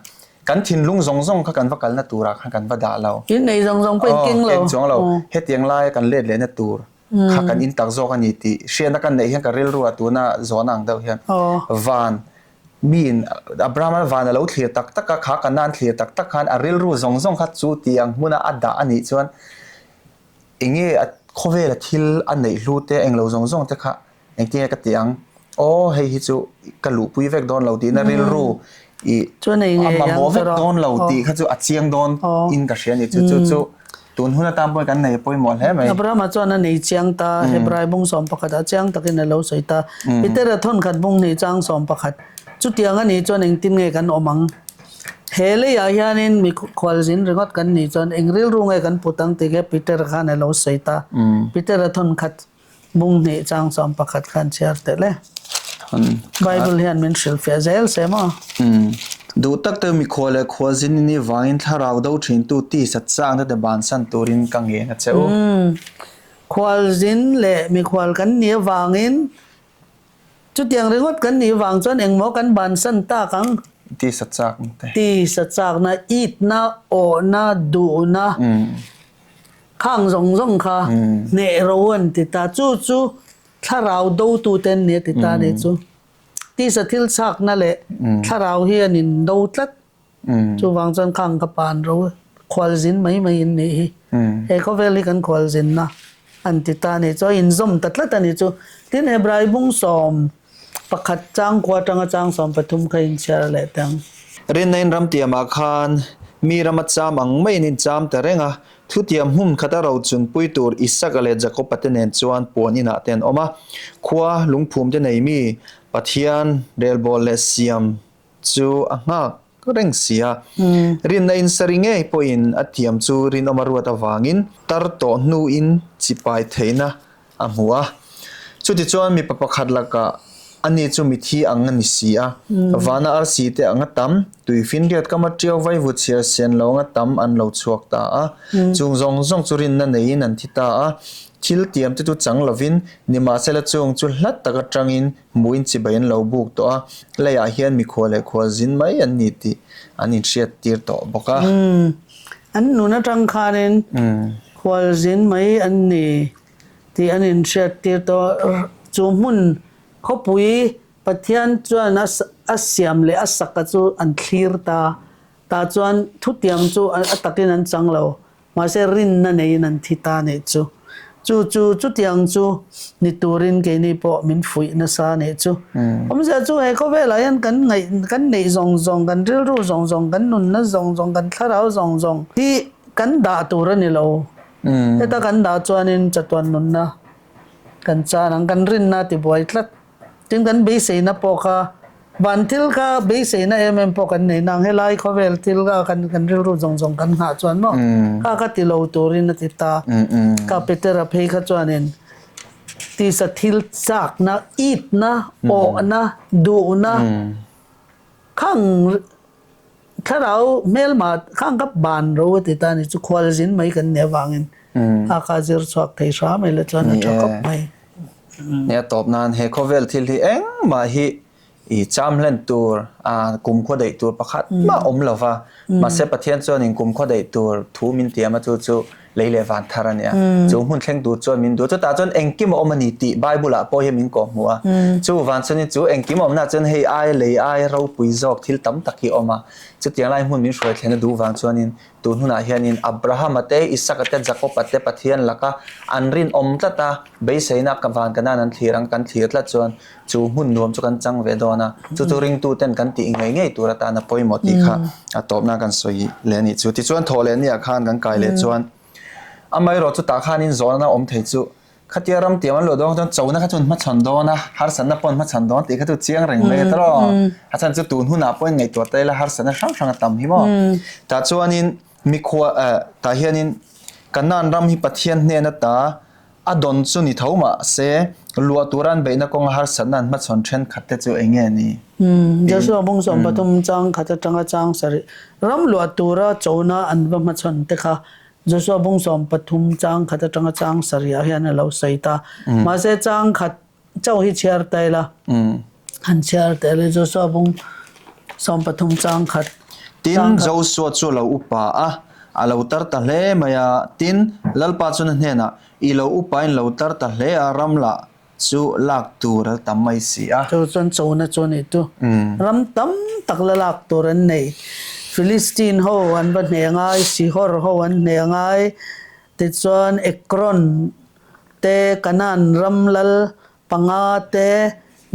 Kan thinlung zawng zawng kha kan va kalna turah khan kan va dah lo. In nei zawng zawng pawh in keng lo. Keng chuang lo. Hetiang laia kan let lehna tur kha kan in tak zawk a ni tih hriatna kan neih hian ka rilru ah tuna zawhna ang deuh hian van miin Abraham-a van a lo thlir tak tak a, kha kana an thlir tak tak khan a rilru zawng zawng kha chu tih ang hmuna a dah a nih chuan enge a khawvela thil a neih hlu te englo zawng zawng te kha Engtin nge ka tih ang? Aw, hei hi chu ka luhpui vek dawn lo tihna rilru i a mamawh vek dawn lo tih kha chu a chiang dawn in ka hria a ni. Chu chu chu tun hun atan pawhin kan nei a pawimawh hle mai. Abrahama chuan a nei chiang ta, Hebrai bung 11 ah chiang takin a lo sawi ta. Petera thawnkhat bung hnih chang 11, Chutiang a nih chuan engtin nge kan awm ang? He leiah hianin mi khualzin ringawt kan nih chuan eng rilru nge kan put ang tih kha Petera khan a lo sawi ta. Petera thawnkhat Bung hnih chang chuan pakhat khan chhiar telh e. Bible hian min hrilhfiah zel se maw? Duh tak te mikhual leh khualzin in i vangin thlarau do thintu tisa chang te te bansan turin ka ngen a che u. Khualzin leh mikhual kan nih avangin chutiang ringawt kan nih vang chuan engmaw kan bansan tak ang? Tisa chakna te. Tisa chakna, itna, awhna, duhna. Khang zawng zawng kha hneh ro an ti ta. Chu chu thlarau dotute an ni a ti ta a nih chu. Tisa thil chhakna leh thlarau hi an indo tlat. Chuvang chuan khang kha pan ro khualzin mai mai in nih hi. He khawvel hi kan khualzinna an ti ta a nih chu. A inzawm ta tlat a nih chu. Tin, Hebrai bung 11 chang khua atanga chang 13 kha inchhiar leh teh ang. Rinna-in ramtiamah khan mi rama cham ang maiin in cham ta reng a, Thutiam hmun khata rochunpui tur Isaka leh Jakoba te nen chuan puan inah te an awm a. Khua lungphum te nei mi Pathian relbawl leh siam chu a nghak reng si a. Rinna in sari ngei pawhin a thiam chu rinawm a ruat avangin tar tawh hnuin chipai theihna a hmu a. Chutichuan mipa pakhat lakah ani chu mithi ang a ni si a, vana arsi te anga tam, tuifinriat kama ṭiau vaivu chhiar sian lo anga tam an lo chhuak ta a. Chung zawng zawng chu rinna neiin an thi ta a, thil tiam te chu chang lovin, nimahsela chung chu hlat tak aṭangin hmuin chibai an lo buk tawh a, leiah hian mikhua leh khua zin mai an ni tih an inhriat tir tawh bawk a. An nun aṭang khanin khualzin mai an ni. Tih an inhriattir tawh. Chu hmun khawpui Pathian chuan a siam leh a saka chu an thlir ta. Tah chuan thutiang chu a takin an chang lo. Mahse rinna neiin an thi ta nih chu. Chu chu chutiang chu ni turin keini pawh min fuih nasa a nih chu. Awmzia chu he khawvelah hian kan ngaih kan neih zawng zawng, kan rilru zawng zawng, kan nunna zawng zawng, kan thlarau zawng zawng hi kan dah tur a ni lo. Heta kan dah chuanin chatuan nunna kan chan ang, kan rinna a tibuai tlat. Tin kan beiseina pawh kha van thil kha beiseina em em pawh kan nei nang helai khawvel thil kha kan kan rilru zawng zawng kan nghah chuan maw kha kha ti lo turin a ti ta. Ka Petera phei kha chuanin tisa thil chakna, itna, awhna, duhna khang thlarau hmelma khang kha ban ro a ti ta a ni chu khualzin mai kan nih avangin a kha zir chhuak thei hram ila chuan a tha khawp mai. Nia tawp nan he khawvel thil hi engmah hi i cham hlen tur a kumkhua daih tur pakhat mah awm lo va, mahse Pathian chuanin kumkhua daih tur thu min tiam a chu chu lei leh van thar a nia. Chu hmun thleng tur chuan min duh a, chutah chuan engkim a awm a ni tih Bible ah pawh hian min kawhhmuh a. Chu van chuanin chu engkim a awmnaah chuan hei ai lei ai ropui zawk thil tam tak hi a awm a. Chutiang lai hmun min hruai thlen a duh vang chuanin tun hunah hianin Abrahama te, Isaka te, Jakoba te Pathian laka an rinawm tlat a, beiseina ka van ka nan an thlir ang kan thlir tlat chuan chu hmun nuam chu kan chang ve dawn a, chu chu ringtuten kan tih ngei ngei tur atana pawimawh tih kha a tawpna kan sawi leh a nih chu. Tichuan thawh leh nia khan kan kai leh chuan amaherawh chu tah khanin zawhna awm thei chu khatia ram tiam an luah dawn chuan chona kha chu an hmachhawn dawn a, harsatna pawh an hmachhawn dawn tih kha chu chiang reng mai a tawh aw. A chhan chu tun hunah pawhin ngaihtuah ta ila harsatna hrang hrang a tam hi maw. Tah chuanin mikhua tah hianin Kanaan ram hi Pathian hnen ata A dawn chu ni tho mah se, luah tura an beihna kawnga harsatna an hmachhawn thenkhat te chu eng nge ni? Joshua bung 13 chang khat atanga chang sarih ram luah tura chona an va hmachhawn te kha Joshua bung 13 chang khat atanga chang sarih ah hian a lo sawi ta. Mahse chang khat chauh hi chhiar ta ila. Han chhiar teh le Joshua bung 13 chang khat. Tin, Joshua chu a lo upa a, a lo tar ta hle mai a. Tin, Lalpa chuan a hnenah, I lo upain lo tar ta hle a, ram lah chu lak tur a tam mai si a. Chu chuan chona chu a nih chu. Ram tam tak la lak tur an nei. Philistine ho an va hneh ngai, Sihor ho an hneh ngai, tichuan Ekron te, Kanaan ram lal panga te,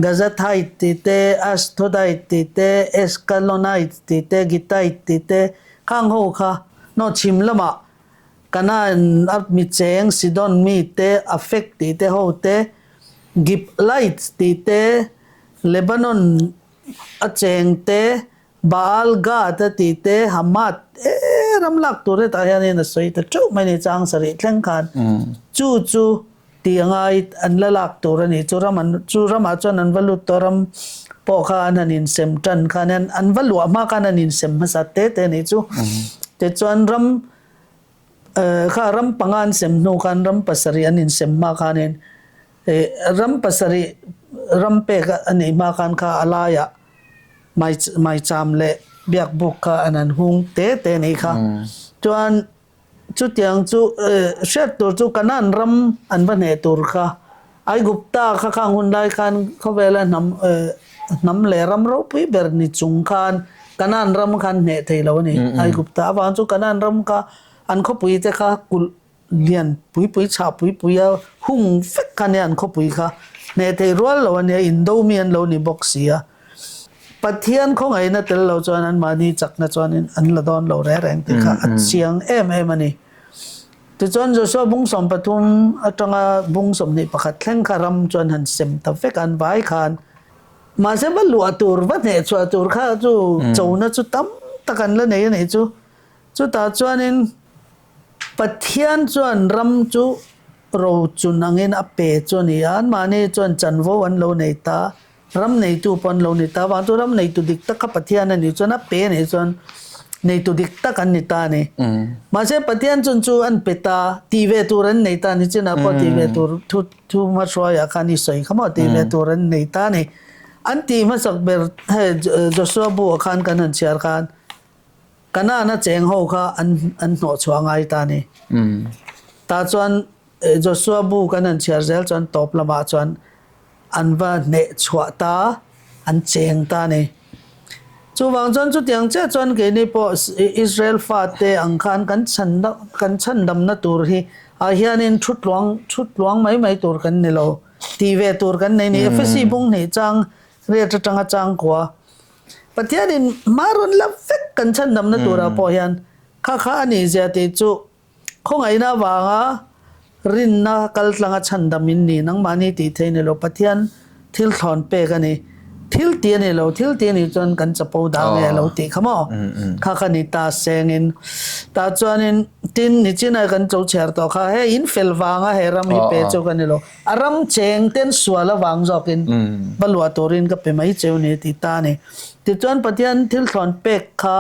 Gazathite tih te, Ashdodite tih te, Eskalonite tih te, Gittite tih te, khang ho kha naw chhim lamah Kanaan a mi cheng Sidon mi te, Afek tih te ho te, Giblites tih te, Lebanon a cheng te, Baal Gad a tih te, Hamath e ram lak tur hetah hianin a sawi ta teuh mai a ni, chang sarih thleng khan chu chu tih a ngai an la lak tur a ni. Chu ram an chu ramah chuan an va lut tawh ram pawh kha an han insem tan khan hian an va luah hma khan an insem hmasa te te a nih chu. Tichuan ram kha ram panga an sem hnu khan ram pasarih an insem hma khanin ram pasarih ram pek a nih hma khan kha a laiah Maicham leh biakbuk kha an han hung te te nih kha. Chuan chutiang chu hriat tur chu Kanaan ram an va hneh tur kha Aigupta kha khang hun lai khan khawvela hnam hnam leh ram ropui ber ni chung khan Kanaan ram khan hneh thei lo a ni. Aigupta avang chu Kanaan ram kha an khawpui te kha kulh Lian pui pui chhah pui pui a hung vek kha nia an khawpui kha hneh thei rual lo a nia indo mi an lo ni bawk si a. Pathian khawngaihna tel lo chuan anmahni chakna chuanin an la dawn lo reng reng tih kha a chiang em em a ni. Tichuan Joshua bung 13 atanga bung 21 thleng kha ram chuan han sem ta vek a an vai khan. Mahse va luah tur va hneh chhuah tur kha chu chona chu tam tak an la nei a nih chu. Chutah chuanin Pathian chuan ram chu rochun angin a pe chu a ni a, anmahni chuan chanvo an lo nei ta, ram neitu pawh an lo ni ta avang chu ram neitu dik tak kha Pathian a nih chuan a pe a nih chuan neitu dik tak an ni ta a ni. Mahse Pathian chuan chu an pe ta, tih ve tur an nei ta a ni, chinah pawh tih ve tur thu thu hmahruaiah khan i sawi kha maw tih ve tur an nei ta a ni. An tih hmasak ber hei Joshua bu ah khan kan han chhiar khan Kanaan a cheng ho kha an an hnawh chhuah ngai ta a ni. Tah chuan Joshua bu kan han chhiar zel chuan tawp lamah chuan an va hneh chhuah ta, an cheng ta a ni. Chuvang chuan chutiang chiah chuan keini pawh Israel fate ang khan kan chhan kan chhandamna tur hi Ah hianin thu tluang thu tluang mai mai tur kan ni lo tih ve tur kan nei ni. Efesi bung hnih chang riat atanga chang kua Pathianin hma rawn la vek kan chhandamna turah pawh hian kha kha a nih zia tih chu Khawngaihna avanga rinna kaltlanga chhandam in ni, nangmahni tih thei ni lo, Pathian thil thlawn pek a ni. Thil ti a ni lo, thil ti a nih chuan kan chapo dah nge a lo tih kha maw? Kha kha ni ta sengin. Tah chuanin tin nichinah kan cho chhiar tawh kha, hei in fel vanga he ram hi pe chu ka ni lo, a ram cheng ten sual avang zawkin va luah turin ka pe mai cheu ni tih ta a ni. Tichuan Pathian thil thlawn pek kha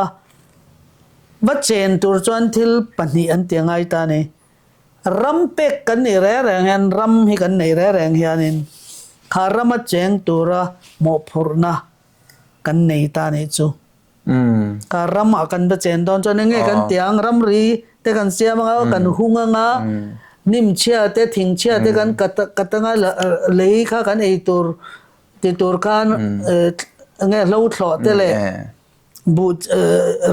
Va chen tur chuan thil pahnih an ti a ngai ta a ni. Ram pek kan nih reng reng hian ram hi kan neih reng reng hianin kha rama cheng tura mawhphurhna kan nei ta a nih chu. Kha ramah kan va chen dawn chuan eng nge kan ti ang, ramri te kan siam anga, kan hung anga, hnim chhia te, thing chhia te kan kat anga, lei kha kan ei tur ti tur khan eng nge hlo thlawh te leh Buh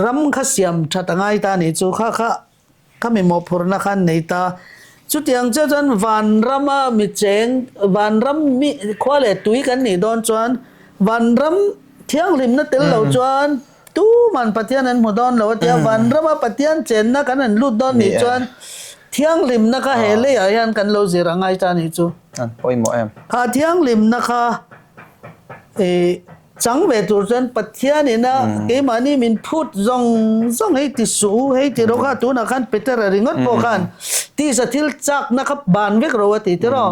ram kha siam that a ngai ta nih chu kha kha kha mi mawhphurhna khan nei ta. Chutiang chiah chuan vanrama mi cheng vanram mi khua leh tui kan nih dawn chuan vanram thianghlimna tel lo chuan tuman Pathian an hmu dawn lo a tia vanrama Pathian chenna kan han lut dawn nih chuan thianghlimna kha he leiah hian kan lo zir a ngai ta nih chu. An pawimawh em? Kha thianghlimna kha ih Chang ve tur chuan Pathian ina keimahni min phut zawng zawng hei ti suh u, hei ti rawh kha tunah khan Peter a ringawt pawh khan tisa thil chakna kha ban vek ro a ti tiraw.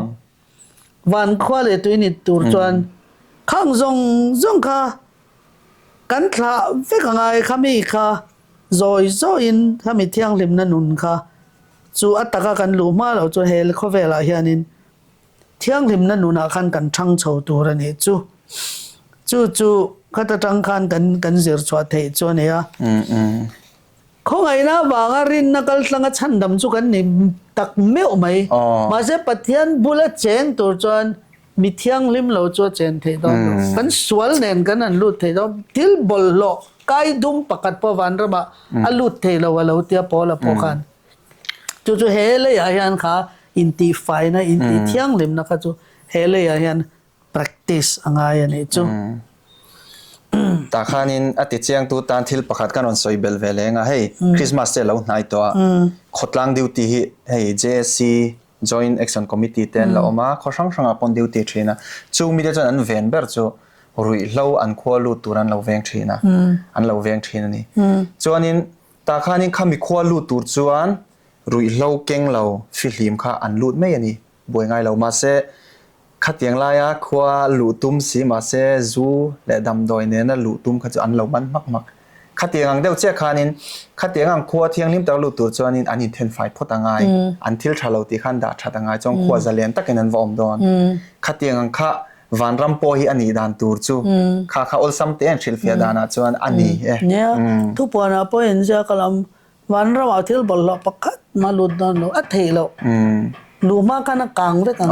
Van khua leh tui ni tur chuan khang zawng zawng kha kan thlah vek a ngai kha mi kha zawi zawiin khami thianghlimna nun kha chu a taka kan luh hma loh chuan he khawvelah hianin Thianghlimna nunah khan kan thang chho tur a nih chu. Chu chu khata tang khan kan kan zir chhuah theih chu a ni a. Khawngaihna avanga rinna kaltlanga chhandam chu kan ni tak meuh mai. Mahse Pathian bula cheng tur chuan mi thianghlim lo chu a chen theih dawn lo. Kan sual nen kan han lut thei dawn. Thil bawlhhlawh kai dum pakhat pawh vanramah a lut thei lo a lo tia Paula pawh khan. Chu chu he leiah hian kha intihfaina, intihthianghlimna kha chu he leiah hian practice a ngai a nih chu. Tah khanin a tichiangtu tan thil pakhat kan rawn sawi belh ve leng a, hei Christmas te a lo hnai tawh a, khawtlang duty hi hei JAC, Joint Action Committee te an la awm a, khaw hrang hrangah pawh an duty thin a, chung mite chuan an ven ber chu ruihhlo an khua lut tur an lo veng thin a, an lo veng thin a ni. Chuanin Tah khanin khami khua lut tur chuan ruihhlo keng lo fihlim kha an lut mai a ni, buai ngai lo. Mahse, khatiang laia khua luh tum si mahse zu leh damdawi nena luh tum kha chu an lo man hmak hmak. Khatiang ang deuh chiah khanin khatiang ang khua thianghlim taka lut tur chuanin an inthenfai phawt a ngai, an thil tha lo tih khan dah that a ngai chuan khua zalian takin an va awm dawn. Khatiang ang kha Vanram pawh hi a nih dan tur chu kha kha awlsam te an hrilhfiah danah chuan a ni e. Nia, thupuanah pawh inziak a lam Vanramah thil bawlhhlawh pakhat mah lut dawn lo, a theih loh. Luh hma khan a kang vek ang.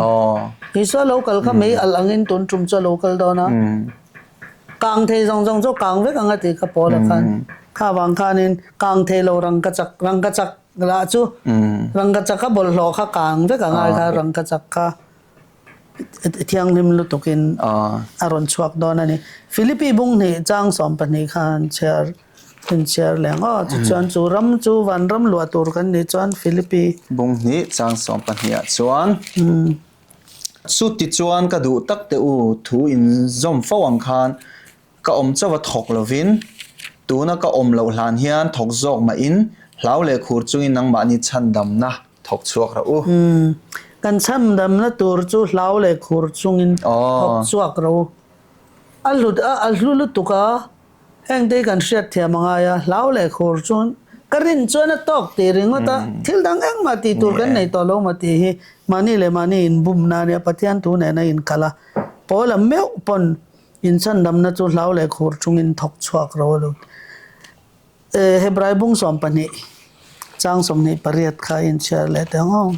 Isua lo kal kha mei alh angin tun tum chu a lo kal dawn a, kang thei zawng zawng chu a kang vek ang a tih kha Paula khan. Kha vang khanin kang thei lo rangkachak, rangkachak lah chu rangkachak a bawlhhlawh kha kang vek ang ai kha rangkachak kha. Thianghlim lutukin a rawn chhuak dawn a ni. Philippi bung hnih chang 12 khan chhiar inchhiar leh ang aw. Tichuan chu ram chu vanram luah tur kan nih chuan Philippi. Bung hnih chang 12 ah chuan Chutichuan ka duh tak teh u thu inzawm fo ang khan Ka awm chauh a thawk lovin, tuna ka awm loh hlan hian thawk zawk mahin hlau leh khur chungin nangmahni chhandamna thawk chhuak rawh u. Umm, kan chhandamna tur chu hlau leh khur chungin thawk chhuak rawh u. A hlut a, a hlu lutuk a, hengte hi kan hriatthiam a ngai a, hlau leh khur chungin ka rin chuan a tawk tih ringawt a, thil dang engmah tih tur kan nei tawh lo maw tih hi mahni leh mahni inbumna a nia, Pathian thu nena inkal a, Paula meuh pawn Inchhandamna chu hlau leh khur chungin thawk chhuak ro a lut. Hebrai bung 12, chang 28 kha inchhiar leh teh ang aw.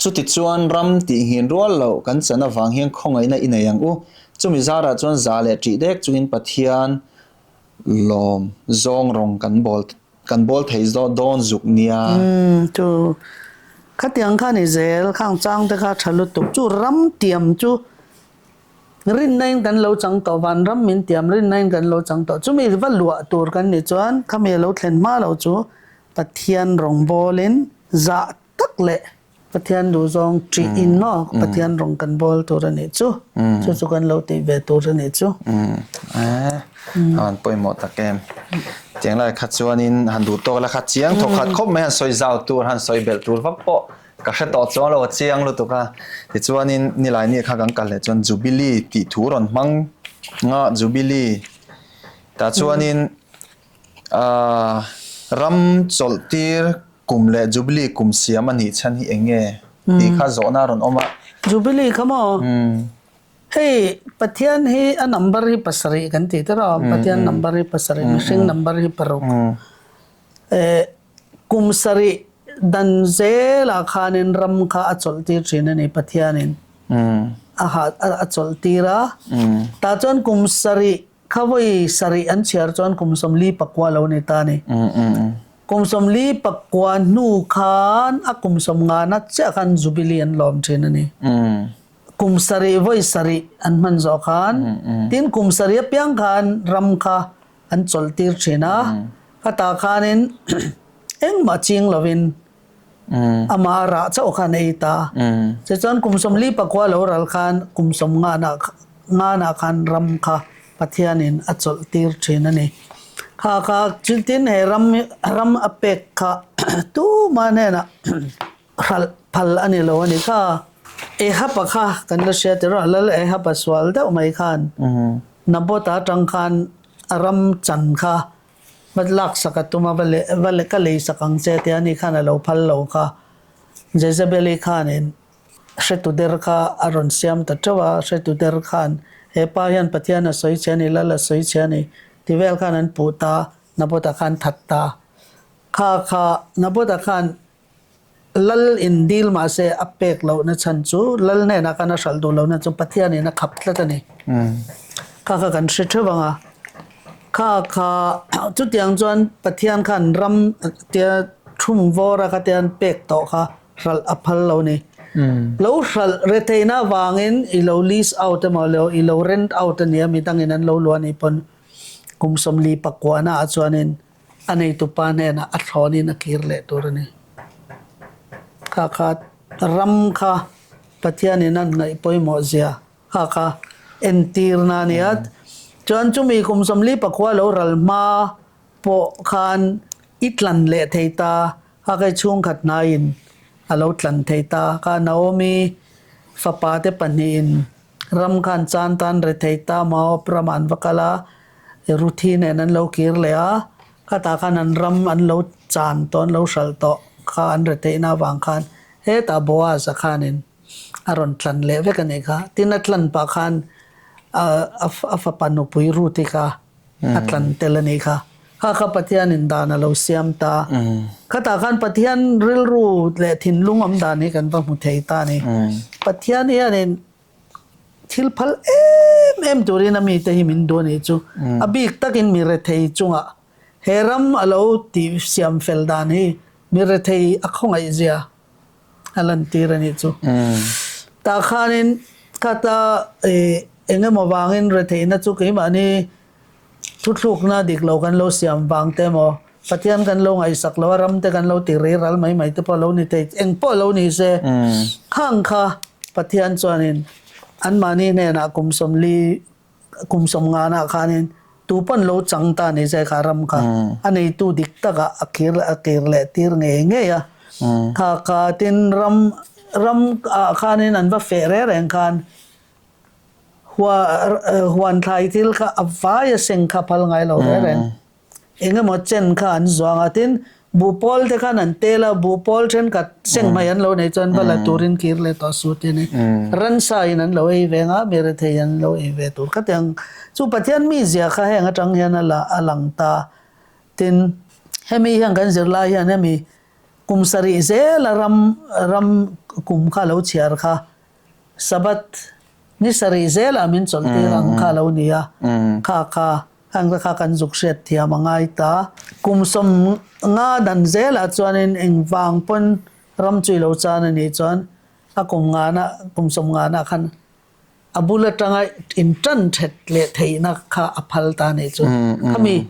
Chutichuan ram tih nghin rual loh kan chan avang hian khawngaihna i nei ang u. Chumi zarah chuan za leh ṭih dek chungin Pathian lawm zawng rawng kan bawl kan bawl thei dawn zuk nia. Umm chu. Khatiang kha ni zel, khang chang te kha tha lutuk chu ram tiam chu rinna in kan lo chang tawh, vanram min tiam rinna in kan lo chang tawh. Chumi va luah tur kan nih chuan khami a lo thlen hma lo chu Pathian rawngbawlin zah tak leh Pathian duhzawng ṭih in maw Pathian rawng kan bawl tur a nih chu. Chu chu kan lo tih ve tur a nih chu. A han pawimawh tak em. Tiang lai kha chuanin han duh tawk la kha chiang thawk khat khawp mai han sawi zau tur han sawi belh tur vak pawh ka hre tawh chuang lo a chiang lutuk a. Tichuanin nilai ni kha kan kal leh chuan Jubilee tih thu rawn hmang nga Jubilee tah chuanin Ahh ram chawlh tir kum leh Jubilee kum siam a nih chhan hi eng nge tih kha zawhna a rawn awm a. Jubilee kha maw? Hei Pathian hi a number hi pasarih kan tih te rawh, Pathian number hi pasarih, mihring number hi paruk. Eh kum sarih dan zelah khanin ram kha a chawlh tir thin a ni Pathianin a ha a chawlh tir a. Tah chuan kum sarih Kha vawi sarih an chhiar chuan kum 44 lo ni ta a ni. Kum 44 hnu khan a kum sawmngana chiah khan Jubilee an lawm thin a ni. Kum sarih vawi sarih an hman zawh khan tin kum sarih apiang khan ram kha an chawlh tir thin a. Khatah khanin engmah ching lovin Amah a rah chauh khan a ei ta. Tichuan kum 44 lo ral khan kum sawmnganah nganah khan ram kha Pathianin a chawlh tir thin a ni. Kha kha tin he ram ram a pek kha tumah hnenah hralh phal a ni lo a ni. Kha Ahab-a kha kan la hria tir a, Lal Ahab-a sual deuh mai khan Naboth-a atang khan a ram chan kha Va laksak a tum a, va leh va leh ka leisak ang che tia ani khan a lo phal lo kha. Jezebeli khanin hretu der kha a rawn siam ta teuh a, hretu der khan he pa hian Pathian a sawi che a ni, Lal a sawi che a ni ti vel khan an puh ta, Nabotha khan that ta. Kha kha Nabotha khan Lal in dil mahse a pek lohna chhan chu Lal hnenah khan a hralh duh lohna chu Pathianin a khap tlat a ni. Kha kha kan hre theuh ang a. Kha kha chutiang chuan Pathian khan ram tia thum vawr a khatian pek tawh kha hralh a phal lo ni. Lo hralh retheihna avangin i lo lease out emaw lo i lo rent out a nia midangin an lo luah anih pawn kum 49 naah chuanin A neitupa hnenah a thlawnin a kir leh tur a ni. Kha kha ram kha Pathianin a ngaih pawimawh zia kha kha entirna a ni a. Chuan chumi kum 44 lo ral hma pawh khan i tlan leh thei ta, kha kha i chhungkhat hnaiin a lo tlan thei ta. Kha Naomi fapa te pahnihin Ram khan chan tan rethei ta Moab ramah an va kal a, Ruthi nen an lo kir leh a, khatah khan an ram an lo chan tawh, an lo hralh tawh kha an retheihna avang khan hetah Boaz-a khanin a rawn tlan leh vek a nih kha. Tin, a tlan pah khan a fapa nupui Ruthi kha a tlan tel a nih kha. Kha kha Pathianin dan a lo siam ta. Khatah khan Pathian rilru leh thinlung awm dan hi kan va hmu thei ta a ni. Pathian hianin thil phal em em turin a mite hi min duh a nih chu. A bik takin mi rethei chungah he ram a lo tih siam fel dan hi mi rethei a khawngaih zia a lantir a nih chu. Tah khanin khata eng emaw vangin retheihna chu keimahni Thuthlukna dik lo kan lo siam vang te emaw, Pathian kan lo ngaihsak lo a, ram te kan lo ti rei ral mai mai te pawh lo ni thei, eng pawh lo ni se, khang kha Pathian chuanin anmahni hnenah kum 40, kum 50 ah khanin tu pawn lo chang ta ni se kha ram kha a neitu dik takah a khir a kir leh tir ngei ngei a. Kha kha tin ram ram ah khanin an va feh reng reng khan Huan thlai thil kha a vai a seng kha phal ngai lo reng reng. Eng emaw chen kha an zuang a, tin buhpawl te khan an tel a, buhpawl thenkhat seng hmai an lo nei chuan va la turin kir leh tawh su ti a ni. Ransa in an lo ei ve nga, mi rethei an lo ei ve tur khatiang chu Pathian mizia kha heng atang hian a la a lang ta. Tin, hemi hian kan zirlai hian hemi kum sarih zela ram ram kum kha lo chhiar kha Sabbath ni sarih zelah min chawlh tir ang kha lo ni a, kha kha heng te kha kan zuk hriat thiam a ngai ta. Kum 50 dan zelah chuanin engvang pawn Ram chu i lo chan a nih chuan a kum ngana kum sawm ngana khan a bul atanga in tan that leh theihna kha a phal ta a nih chu. Khami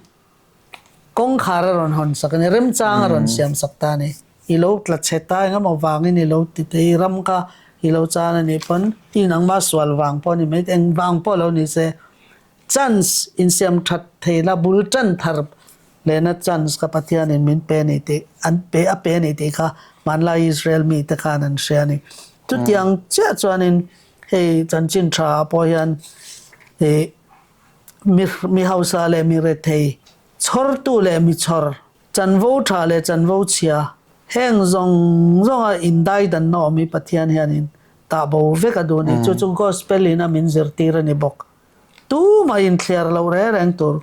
kawngkhar a rawn hawn sak a ni, remchang a rawn siam sak ta a ni. I lo tla chhe ta engemaw vangin i lo ti thei, ram kha i lo chan a nih pawn i nangmah sual vang pawh a ni mai, eng vang pawh lo ni se chance insiam that theihna bul tan thar Lehna chance kha Pathianin min pe a ni tih an pe a pe a ni tih kha hmanlai Israel mite khan an hria a ni. Chutiang chiah chuanin hei chanchin tha ah pawh hian ih mi mi hausa leh mi rethei, chhawrtu leh mi chhawr, chanvo tha leh chanvo chhia heng zawng zawnga indaidanna awm hi Pathian hianin tah bo vek a duh a ni. Chu chu Gospel in a min zirtir a ni bawk. Tumah inthliar loh reng reng tur.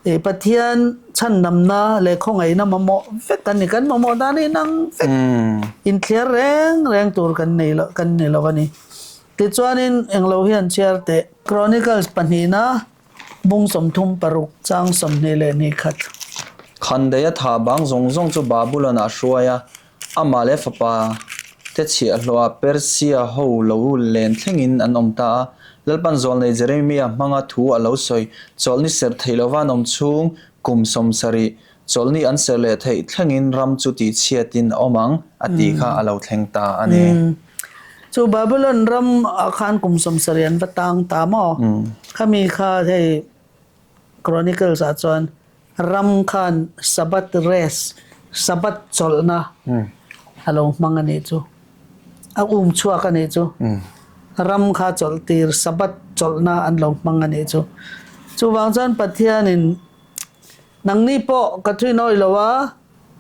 I Pathian chhandamna leh khawngaihna mamawh vek kan ni. Kan mamawh dan hi inang vek. Inthliar reng reng tur kan nei lo kan ni lo a ni. Tichuanin englo hian chhiar teh. Chronicles pahnihna bung 36 chang 22 khat. Khandaia tha bang zawng zawng chu Babulon ah hruai a, Amah leh fapa te chhiahhlawhah Persia ho lo len thlengin an awm ta a. Lalpan zawlnei Jeremia hmanga thu a lo sawi, Chawlhni serh theih lova an awm chhung kum 70, chawlhni an serh leh theih thlengin ram chu tihchhiatin a awm ang, a tih kha a lo thleng ta a ni. Chu Babylon ram ah khan kum 70 an va tang ta maw? Khami kha hei Chronicles ah chuan Ram khan Sabbath rest, Sabbath chawlhna, a lo hmang a nih chu. A um chhuak a nih chu. Ram kha chawlh tir, Sabbath chawlhna an lo hmang a nih chu. Chuvang chuan Pathianin, Nangni pawh ka thuinawi lo a,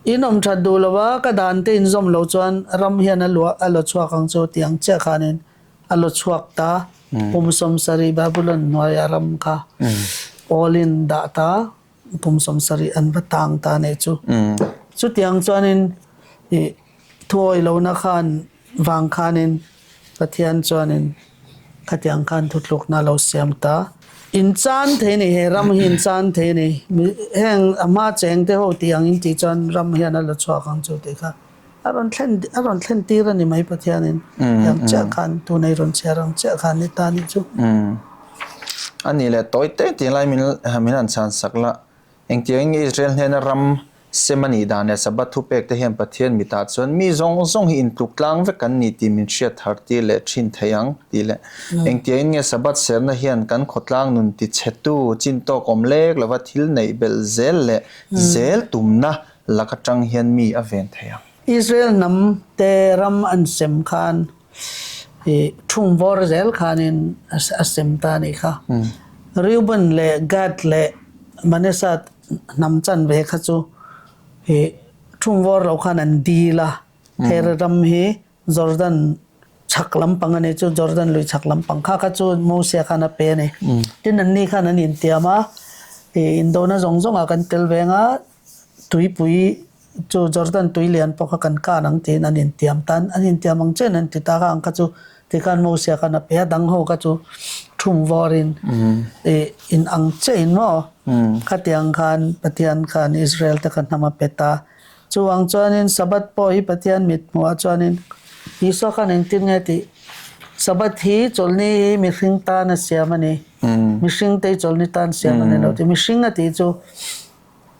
in awm that duh lo a, ka dan te in zawm lo chuan ram hian a luah a la chhuak ang chu ti ang chiah khanin a la chhuak ta. Kum 70 Babylon hnuaia ram kha awlin dah ta, kum 70 an va tang ta nih chu. Chutiang chuanin i thuawi lohna khan vang khanin Pathian chuanin khatiang khan thutlukna a lo siam ta. In chan thei a ni, he ram hi in chan thei a ni. Heng a hma cheng te ho tih ang in tih chuan ram hian a la chhuak ang chu tih kha. A rawn thlen a rawn thlen tir a ni mai Pathianin tiang chiah khan tunei rawn chhiar ang chiah khan ni ta nih chu. A nih leh tawi te tih lai min min han chhan sak la. Engtiangin nge Israel hnena ram sem a nih dan leh Sabbath thupek te hian Pathian mitah chuan mi zawng zawng hi intluk tlang vek kan ni tih min hriat thar tir leh thin thei ang tih leh engtiangin nge Sabbath serna hian kan khawtlang nun tichhetu chin tawk awm lek lova thil neih belh zel leh zel tumna Lak atang hian mi a ven thei ang. Israel hnam te ram an sem khan i thung vawr zel khanin a sem ta a nih kha. Reuben leh Gad leh Manasseh hnam chanve kha chu i thung vawr lo khan an dil a, he ram hi Jordan chhak lampang a nih chu, Jordan lui chhak lampang kha kha chu Mosia khan a pe a ni. Tin anni khan an intiam a, i indona zawng zawngah kan tel veng a, tuipui chu Jordan tui lian pawh kha kan kan ang tiin an intiam tan, an intiam ang chen an ti ta kha ang kha chu tikhan Mosia khan a pe a, dang ho kha chu thum vawrin i in ang chiahin maw khatiang khan Pathian khan Israel te kha hnam a pe ta. Chuvang chuanin Sabbath pawh hi Pathian mit hmuhah chuanin Isua khan engtin nge tih? Sabbath hi chawlhni hi mihring tan a siam a ni. Mihring te hi chawlhni tan siam a ni lo tih. Mihring a tih chu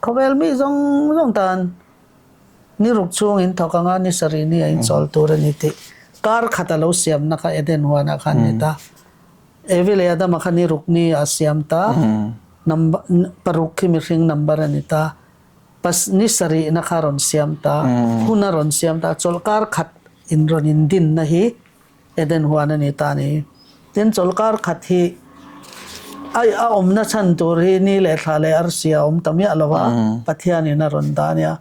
khawvel mi zawng zawng tan ni ruk chhung in thawk anga ni sarih ni a inchawl tur a ni tih kar khat a lo siamna kha Eden huanah khan ni ta. Evi leh Adama kha ni ruk ni a siam ta. Number paruk khi mihring number a ni ta. Pas ni sarihna kha rawn siam ta, hun a rawn siam ta, chawlhkar khat in rawn in dinna hi Eden huan a ni ta a ni. Tin, chawlhkar khat hi a a awmna chhan tur hi ni leh thla leh arsi a awm ta miah lo a, Pathianin a rawn dah a nia.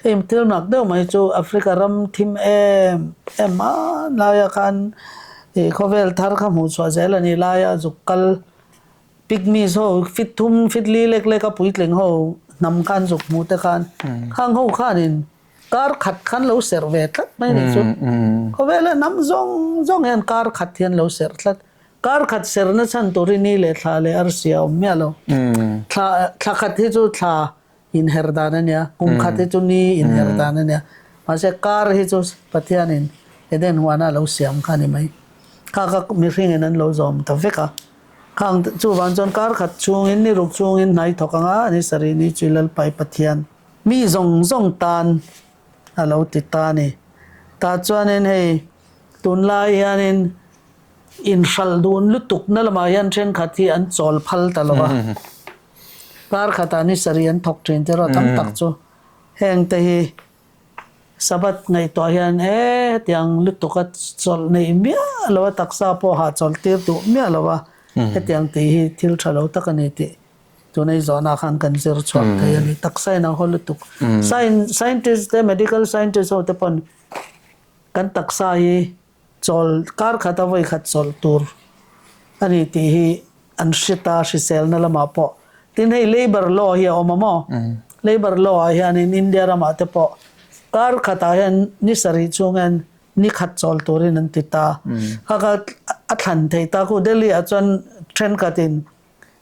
Hei thil mak deuh mai chu Africa ram thim em em hmanlaia khan ih khawvel thar kha hmuh chhuah zel a nih laia zuk kal Pygmies ho fit thum fit li lek lek a puitling ho hnam khan zuk hmuh te khan khang ho khanin kar khat khan lo serh ve tlat mai nih chu. Khawvela hnam zawng zawng hian kar khat hian lo serh tlat. Kar khat serhna chhan tur hi ni leh thla leh arsi a awm miah lo. Thla thla khat hi chu thla inher dan a nia, kum khat hi chu ni inher dan a nia. Mahse kar hi chu Pathianin Eden huana a lo siam kha a ni mai. Kha kha mihringin an lo zawm ta vek a. Khang chuvang chuan kar khat chhungin ni ruk chhungin hnai thawk anga ni sarih ni chu Lalpai Pathian mi zawng zawng tan a lo ti ta a ni. Tah chuanin hei tunlai hianin inhralh dun lutuk na lamah hian thenkhat hi an chawl phal ta lo va. Kar khatah ni sarih an thawk thin te erawh tam tak chu heng te hi Sabbath ngaihtuah hian he hetiang lutuka chawlh neih miah lo a, taksa pawh hahchawlh tir duh miah lo a, hetiang tih hi thil tha lo tak a ni tih tuna i zawhna khan kan zir chhuak thei a ni. Taksa in a haw lutuk. Scientist te, medical scientist ho te pawn kan taksa hi Chawl kar khat a vawi khat chawlh tur a ni tih hi an hre ta, hriselna lamah pawh. Tin hei labour law hi a awm a maw? Labour law ah hianin India ramah te pawh kar khatah hian ni sarih chhung hian ni khat chawl turin an ti ta. Kha kha a thlan theih ta khu Delhi ah chuan thenkhatin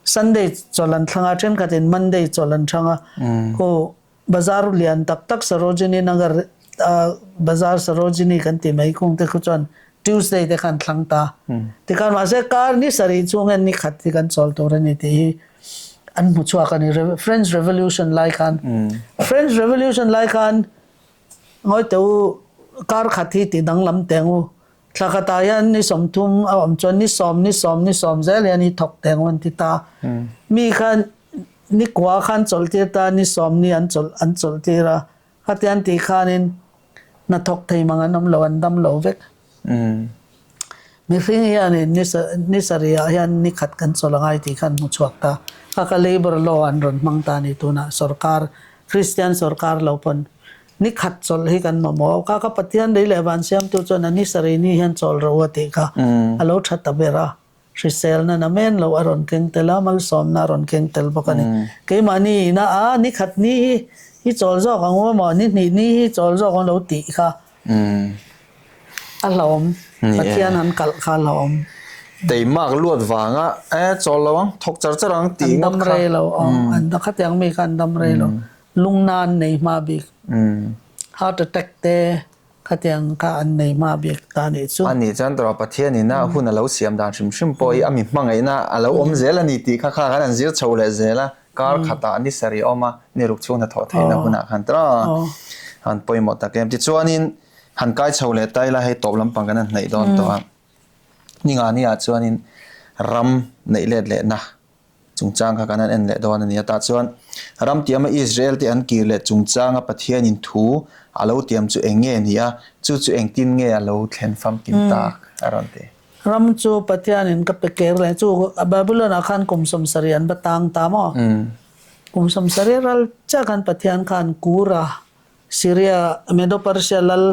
Sunday chawlh an thlang a, thenkhatin Monday chawlh an thlang a. Khu Bazar lian tak tak Sarojini Nagar Bazar Sarojini kan ti mai kung te khu chuan Tuesday te khan thlang ta. Tikhan mahse kar ni sarih chhung hian ni khat hi kan chawl tur a ni tih hi an hmu chhuak a ni. French Revolution lai khan French Revolution lai khan ngawi teh u kar khat hi tih danglam teng u. Thla khatah hian ni 30 a awm chuan ni sawm ni sawm ni sawm zel hian i thawk teng u an ti ta. Mi khan Ni kua khan chawlh tir ta, ni sawm ni an chawlh an chawlh tir a, khatiang tih khanin hnathawk thei mang an awm lo, an dam lo vek. Mihring hianin ni ni sarihah hian ni khat kan chawlh a ngai tih khan hmu chhuak ta. Kha kha labour law an rawn hmang ta a ni tunah sorkar, Christian sorkar lo pawn ni khat chawlh hi kan mamawh. Kha kha Pathian lei leh van siamtu chuan a ni sarih ni hian chawl rawh u a tih kha a lo tha ta ber a. Hriselna na men lo a rawn keng tel a, malsawmna a rawn keng tel bawk a ni. Keimahni ina a ni khat ni hi hi chawl zawk ang u emaw, ni hnih ni hi chawl zawk ang lo tih kha a hlauhawm. Pathian an kalh kha a hlauhawm. Teimak luat vanga e chawl lo ang, thawk char char ang tih ngawt kha. An dam rei lo, aw, khatiang mi kha an dam rei lo. Lungnan nei hma bik, heart attack te, Khatiang kha an nei hma bik ta nih chu. A nih chuan tawrh Pathian ina hun a lo siam dan hrim hrim pawh hi a mi hmangaihna a lo awm zel a ni tih kha kha khan an zir chho leh zel a, kar khatah ni sarih awm a, ni ruk chhung hnathawh theihna hunah khan tawrh han pawimawh tak em. Tichuanin han kai chho leh ta ila hei tawp lampang kan han hnaih dawn tawh a, ni nga ni ah chuanin ram neih let lehna Chungchang kha kan han en leh dawn a ni a. Tah chuan ram tiama Israel te an kir leh chungchanga Pathianin thu a lo tiam chu eng nge ni a, chu chu engtin nge a lo thlen famkim tak a rawn ti. Ram chu Pathianin ka pe ker leh chu Babylon-ah khan kum 70 an va tang ta maw? Kum 70 ral chiah khan Pathian khan Kura, Syria, Medo-Persia lal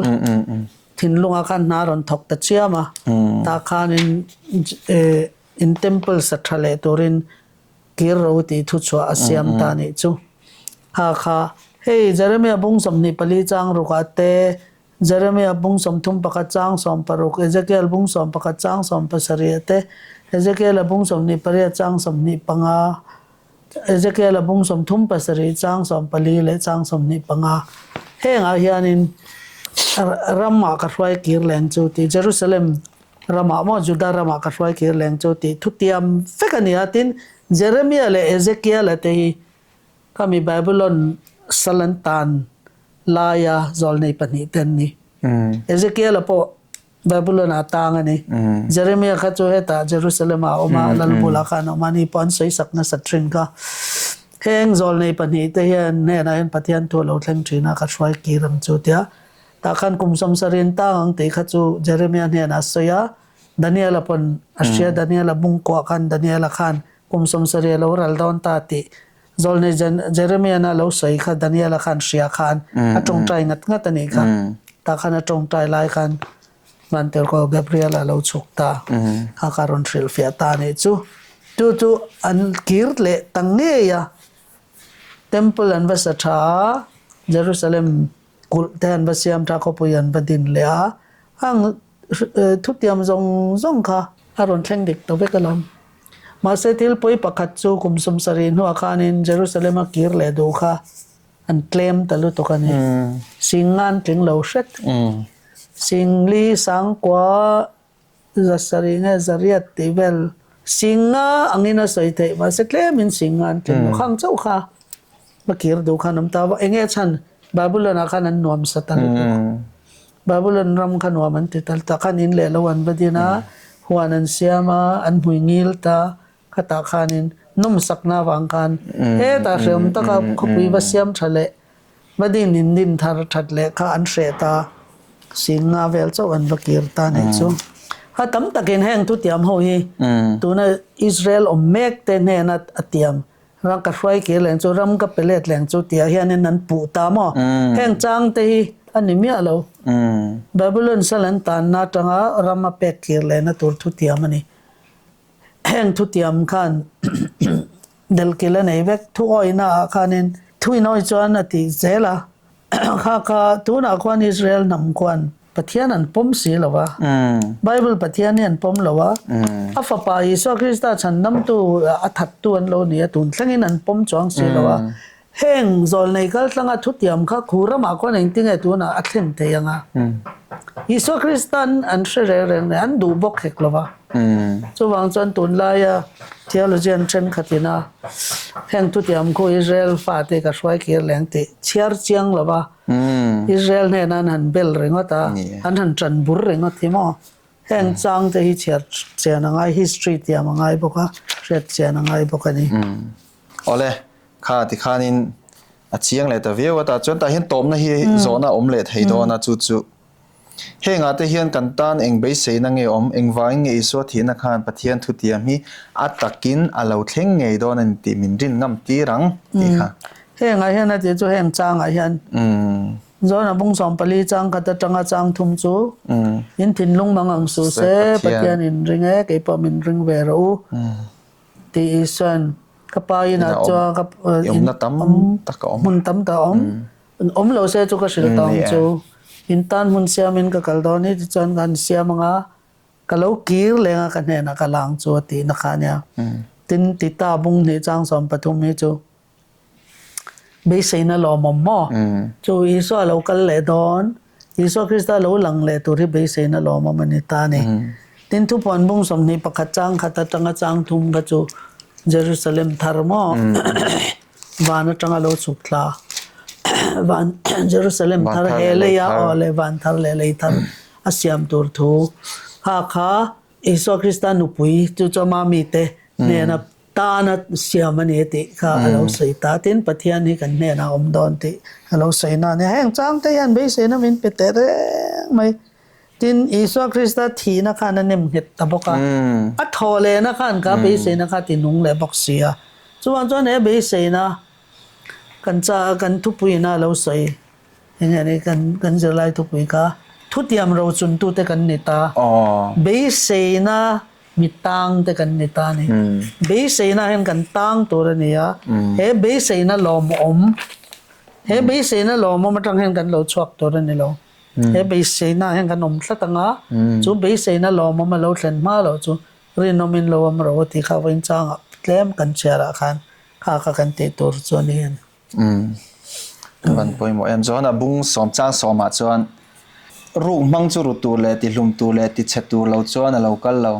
thinlungah khan hna a rawn thawk ta chiam a. Tah khanin In temple sa tha leh turin kir ro tih thuchhuah a siam ta nih chu. Ha kha, hei Jeremiah bung 24 chang rukah te, Jeremiah bung 31 chang 16, Ezekiel bung 11 chang 17 te, Ezekiel-a bung 28 chang 25, Ezekiel-a bung 37 chang 14 leh chang 25. Hengah hianin ramah ka hruai kir leng chu tih Jerusalem Ramah maw Juda ramah ka hruai kir leng chu tih thutiam vek a ni a. Tin, Jeremia leh Ezekiela te hi khami Babylon sal an tan laia zawlnei pahnih te an ni. Ezekiela pawh Babylon-ah tang a ni. Jeremia kha chu hetah Jerusalem-ah a awm a, lal bulah khan a awm a, ani pawh an sawisak nasat thin kha. Heng zawlnei pahnih te hian hnenah hian Pathian thu a lo thleng thin a, ka hruai kir ang chu tia Tah khan kum 70 in tang ang tih kha chu Jeremiah hnenah a sawi a, Daniela pawn a hria, Daniela bungkuah khan Daniela khan kum 70 a lo ral dawn ta tih Zawlnei Jeremiah-na lo sawi kha Daniela khan hria khan a tawngtai ngat ngat a nih kha. Tah khan a tawngtai lai khan Vantirhkoh Gabriel-a lo chhuk ta kha ka rawn hrilhfiah ta a nih chu. Chu chu an kir leh ta ngei a, Temple an va sa tha a, Jerusalem Kulh te an va siam tha khawpui an va din leh a, hang thutiam zawng zawng kha a rawn thleng dik ta vek alawm. Mahse thil pawi pakhat chu kum 70 hnuah khanin Jerusalem a kir leh duh kha An tlem ta lutuk a ni. Sing an tling lo hret. Singli sangkua zasarih nge zariat tih vel singa angin a sawi theih mahse tlemin singa an tling lo. Khang chauh kha va kir duh khan awm ta a, enge chhan Babylon ah khan an nuam sa ta lutuk. Babylon ram kha nuam an ti tal ta khan in leh lo an va din a, huan an siam a, an hmui ngil ta Khatah khanin nawmsakna avang khan hetah hreawm taka khawpui va siam tha leh va din in din thar that leh kha an hreh ta singa vel chauh an va kir ta nih chu. A tam takin heng thutiam ho hi tuna Israel awm mek te hnena a tiam ram ka hruai kir leng chu ram ka pe let leng chu tih ah hianin an puh ta maw? Heng chang te hi a ni miah lo. Babylon sal an tanna atanga ram a pek kir lehna tur thutiam a ni. Heng thutiam khan delkil a nei vek. Thu awihna ah khanin thu inawi chuan a tih zel a. Kha kha tunah khuan Israel hnam khuan Pathian an pawm si lo va. Bible Pathian hi an pawm lo a. A fapa Isua Krista chhandamtu a thattu an lo ni a, tun thlengin an pawm chuang si lo a. Heng zawlnei kaltlanga thutiam kha khu ramah khuan engtinge tunah a thlen thei ang a? Isua Kristan an hre reng reng nen an duh bawk hek lo va. Chuvang chuan tunlaia theologian thenkhatin a heng thutiam khu Israel fate ka hruai kir leng tih chhiar chiang lo va, Israel hnena an han bel ringawt a, an han tan bur ringawt hi maw? Heng chang te hi chhiar chian a ngai, history tiam a ngai bawk a, hriat chian a ngai bawk a ni. Awle, Kha tikhanin a chiang leh ta viau a, tah chuan tah hian tawpna hi zawhna a awm leh thei dawn a, chu chu hengah te hian kan tan eng beiseina nge awm, engvangin nge Isua thihna khan Pathian thutiam hi a takin a lo thleng ngei dawn a ni tih min rin ngam tir ang tih kha. Hengah hian a tih chu heng changah hian Zawna bung 14 chang khat atanga chang thum chu in thinlung mang ang suh se, Pathian in ring e, kei pawh min ring ve rawh u. Tih Isuan ka pa inah chuan ka awmna tam tak a awm. Hmun tam tak a awm. Awm lo se chu ka hrilh tawh ang chu. In tan hmun siamin ka kal dawn hi tichuan ka han siam ang a, ka lo kir leng a ka hnenah ka la ang chu a tihna kha a nia. Tin, Tita bung hnih chang 13 hi chu Beiseina lawmawm maw? Chu Isua lo kal leh dawn, Isua Krista lo lang leh tur hi beiseina lawmawm a ni ta a ni. Tin, thupuan bung 21 chang khat atanga chang thum kha chu Jerusalem thar maw? Van atanga lo chhuk thla van Jerusalem thar he leia aw leh van thar leh lei thar a siam tur thu kha kha Isua Krista nupui chu chu ama mite hnena Tana siam a ni tih kha a lo sawi ta. Tin, Pathian hi kan hnenah a awm dawn tih a lo sawi na a ni. Heng changte hian beiseina min pe teh reng mai. Tin, Isua Krista thihna khan a nem nghet ta bawk a. A thawh lehna khan kha beiseina kha ti nung leh bawk si a. Chuvang chuan he beiseina kan cha kan thupuiin a lo sawi eng nge ni kan kan zirlai thupui kha thutiam rochuntute kan ni ta. Beiseina Mi tang te kan ni ta a ni. Beiseina hian kan tang tur a ni a, he beiseina lawmawm, he beiseina lawmawm atang hian kan lo chhuak tur a ni lo. He beiseina hian kan awm tlat ang a, chu beiseina lawmawm a lo thlen hma loh chu rinawmin lo awm ro a tih kha vawiin changah tlem kan chhiarah khan kha kha kan tih tur chu a ni a ni. Umm ka van pawimawh em chuan a bung sawm chang sawmah chuan ruk hmang chu ru tur leh tihlum tur leh tichhe tur lo chuan a lo kal lo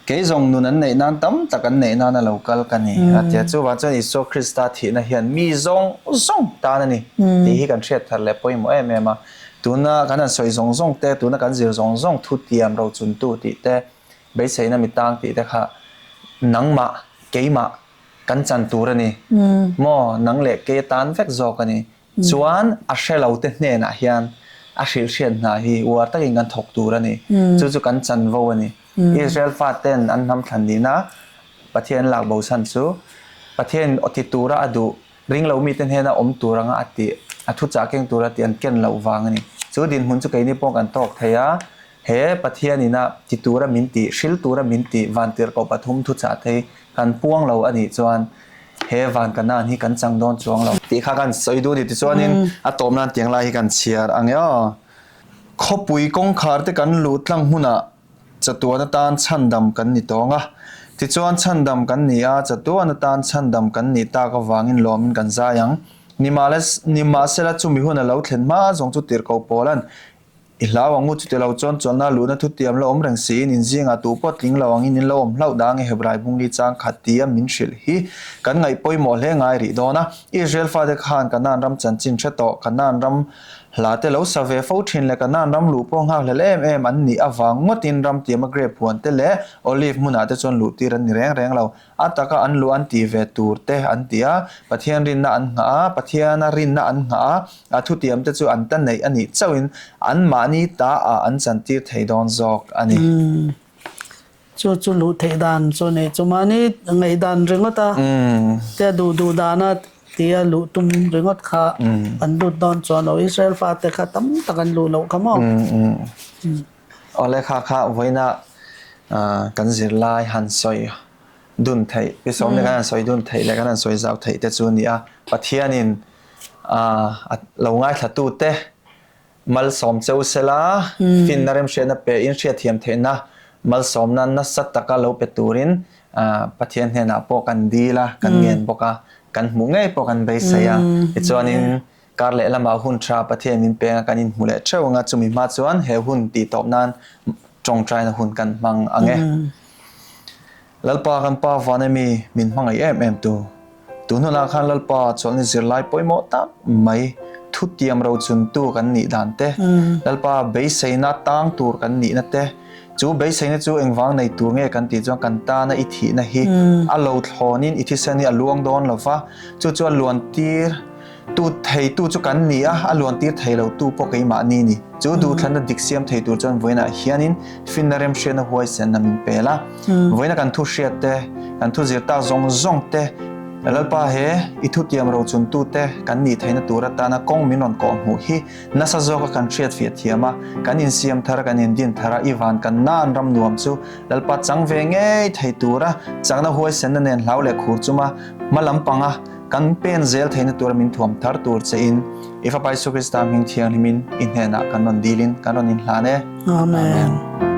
kei zawng nun an neih nan tam tak an neih nan a lo kal ka ni a tia chuvang chuan Isua Krista thihna hian mi zawng zawng tan a ni tih hi kan hriat thar leh pawimawh em em a tuna kan han sawi zawng zawng te tuna kan zir zawng zawng thutiam rochuntu tih te beiseina mi tang tih te kha nangmah keimah Kan chan tur a ni. Maw, nang leh kei atan vek zawk a ni. Chuan a hre lo te hnenah hian a hrilhhriat hna hi uar takin kan thawk tur a ni. Chu chu kan chanvo a ni. Israel faten an hnam thlan nihna Pathian lak bosan chu Pathian aw ti tura a duh, ring lo mite hnena awm tur anga a tih, a thuchah keng tura tih an ken loh vang a ni. Chu dinhmun chu keini pawh kan tawk thei a, He Pathian ina ti tura min tih, hril tura min tih vantirhkoh pathum thuchah thei kan puang lo a nih chuan he van Kanaan hi kan chang dawn chuang lo. Tih kha kan sawi duh a ni. Tichuanin a tawp nan tiang lai hi kan chhiar ang e aw. Khawpui kawngkhar te kan luh tlang hmunah chatuan atan chhandam kan ni tawng a. Tichuan chhandam kan ni a, chatuan atan chhandam kan nih tak avangin lawmin kan zai ang. Nimahsela chumi hun a lo thlen hma zawng chu tirhkoh Paula'n I hlau ang u, chuti lo chuan chuanna luhna thutiam la awm reng siin in zingah tu pawh tling lo angin in lo awm hlauh dang e Hebrai bungli chang khat tia min hrilh hi kan ngaih pawimawh hle ngai rih dawn a. Israel fate khan Kanaan ram chanchin hre tawh, Kanaan ram hla te lo sa ve fo thin leh Kanaan ram luh pawh nghakhlel em em an nih avang ngawtin ram tiama grape huan te leh olive hmunah te chuan luh tir an ni reng reng lo. A taka an luh an tih ve tur te an ti a, Pathian rinna an nghah a, Pathiana rinna an nghah a, a thutiam te chu an ta neih a nih chauhin anmahni ta ah an chantir thei dawn zawk a ni. Chu chu luh theih dan chu a ni. Chu mahni ngaihdan ringawt a, tia duh duh dana tia luh tum ringawt kha an lut dawn chuan aw Israel fate kha tam tak an luh loh kha maw? Awle kha kha vawiina kan zirlai han sawi dun theih, pi sawm leh kan han sawi dun theih leh kan han sawi zau theih te chu a ni a. Pathianin a lo ngaithla te malsawm cheu sela, finna remhriatna pe in hriatthiam theihna malsawmna nasa taka lo pe turin Pathian hnenah pawh kan dil a, kan ngen bawk a, kan hmuh ngei pawh kan beisei a. Tichuanin Kar leh lamah hun tha Pathian min peng a kan inhmu leh theuh ang a, chumi hma chuan he hun tih tawp nan tawngtaina hun kan hmang ang e. Lalpa kan Pa Vana mi min hmangaih em em tu. Tun hunah khan Lalpa chawlhni zirlai pawimawh tak mai thutiam rochuntu kan nih dan te, Lalpa beiseina tang tur kan nihna te, chu beiseina chu engvang nei tur nge kan tih chuan kan tana i thihna hi a lo thlawnin i thisen hi a luang dawn lova, chu chu a luan tir Tu theitu chu kan ni a, a luantir thei lo tu pawh keimahni ni. Chu duhthlanna dik siam thei tur chuan vawiinah hianin finna remhriatna huaisenna min pel a. Vawiina kan thu hriat te, kan thu zir tak zawng zawng te, Lalpa he i thutiam rochuntu te kan nih theihna tur atana kawng min rawn kawh hmuh hi nasa zawka kan hriatfiah thiam a, kan insiam thar a, kan indin thar a, i van kan nan ram nuam chu Lalpa chang ve ngei thei tura chakna huaisenna nen hlau leh khur chuma hma lampanga Kan pen zel theihna tura min thuam thar tur che in i Fapa Jesuh Krista hming thianghlimin i hnenah kan rawn dilin kan rawn inhlan e. Amen.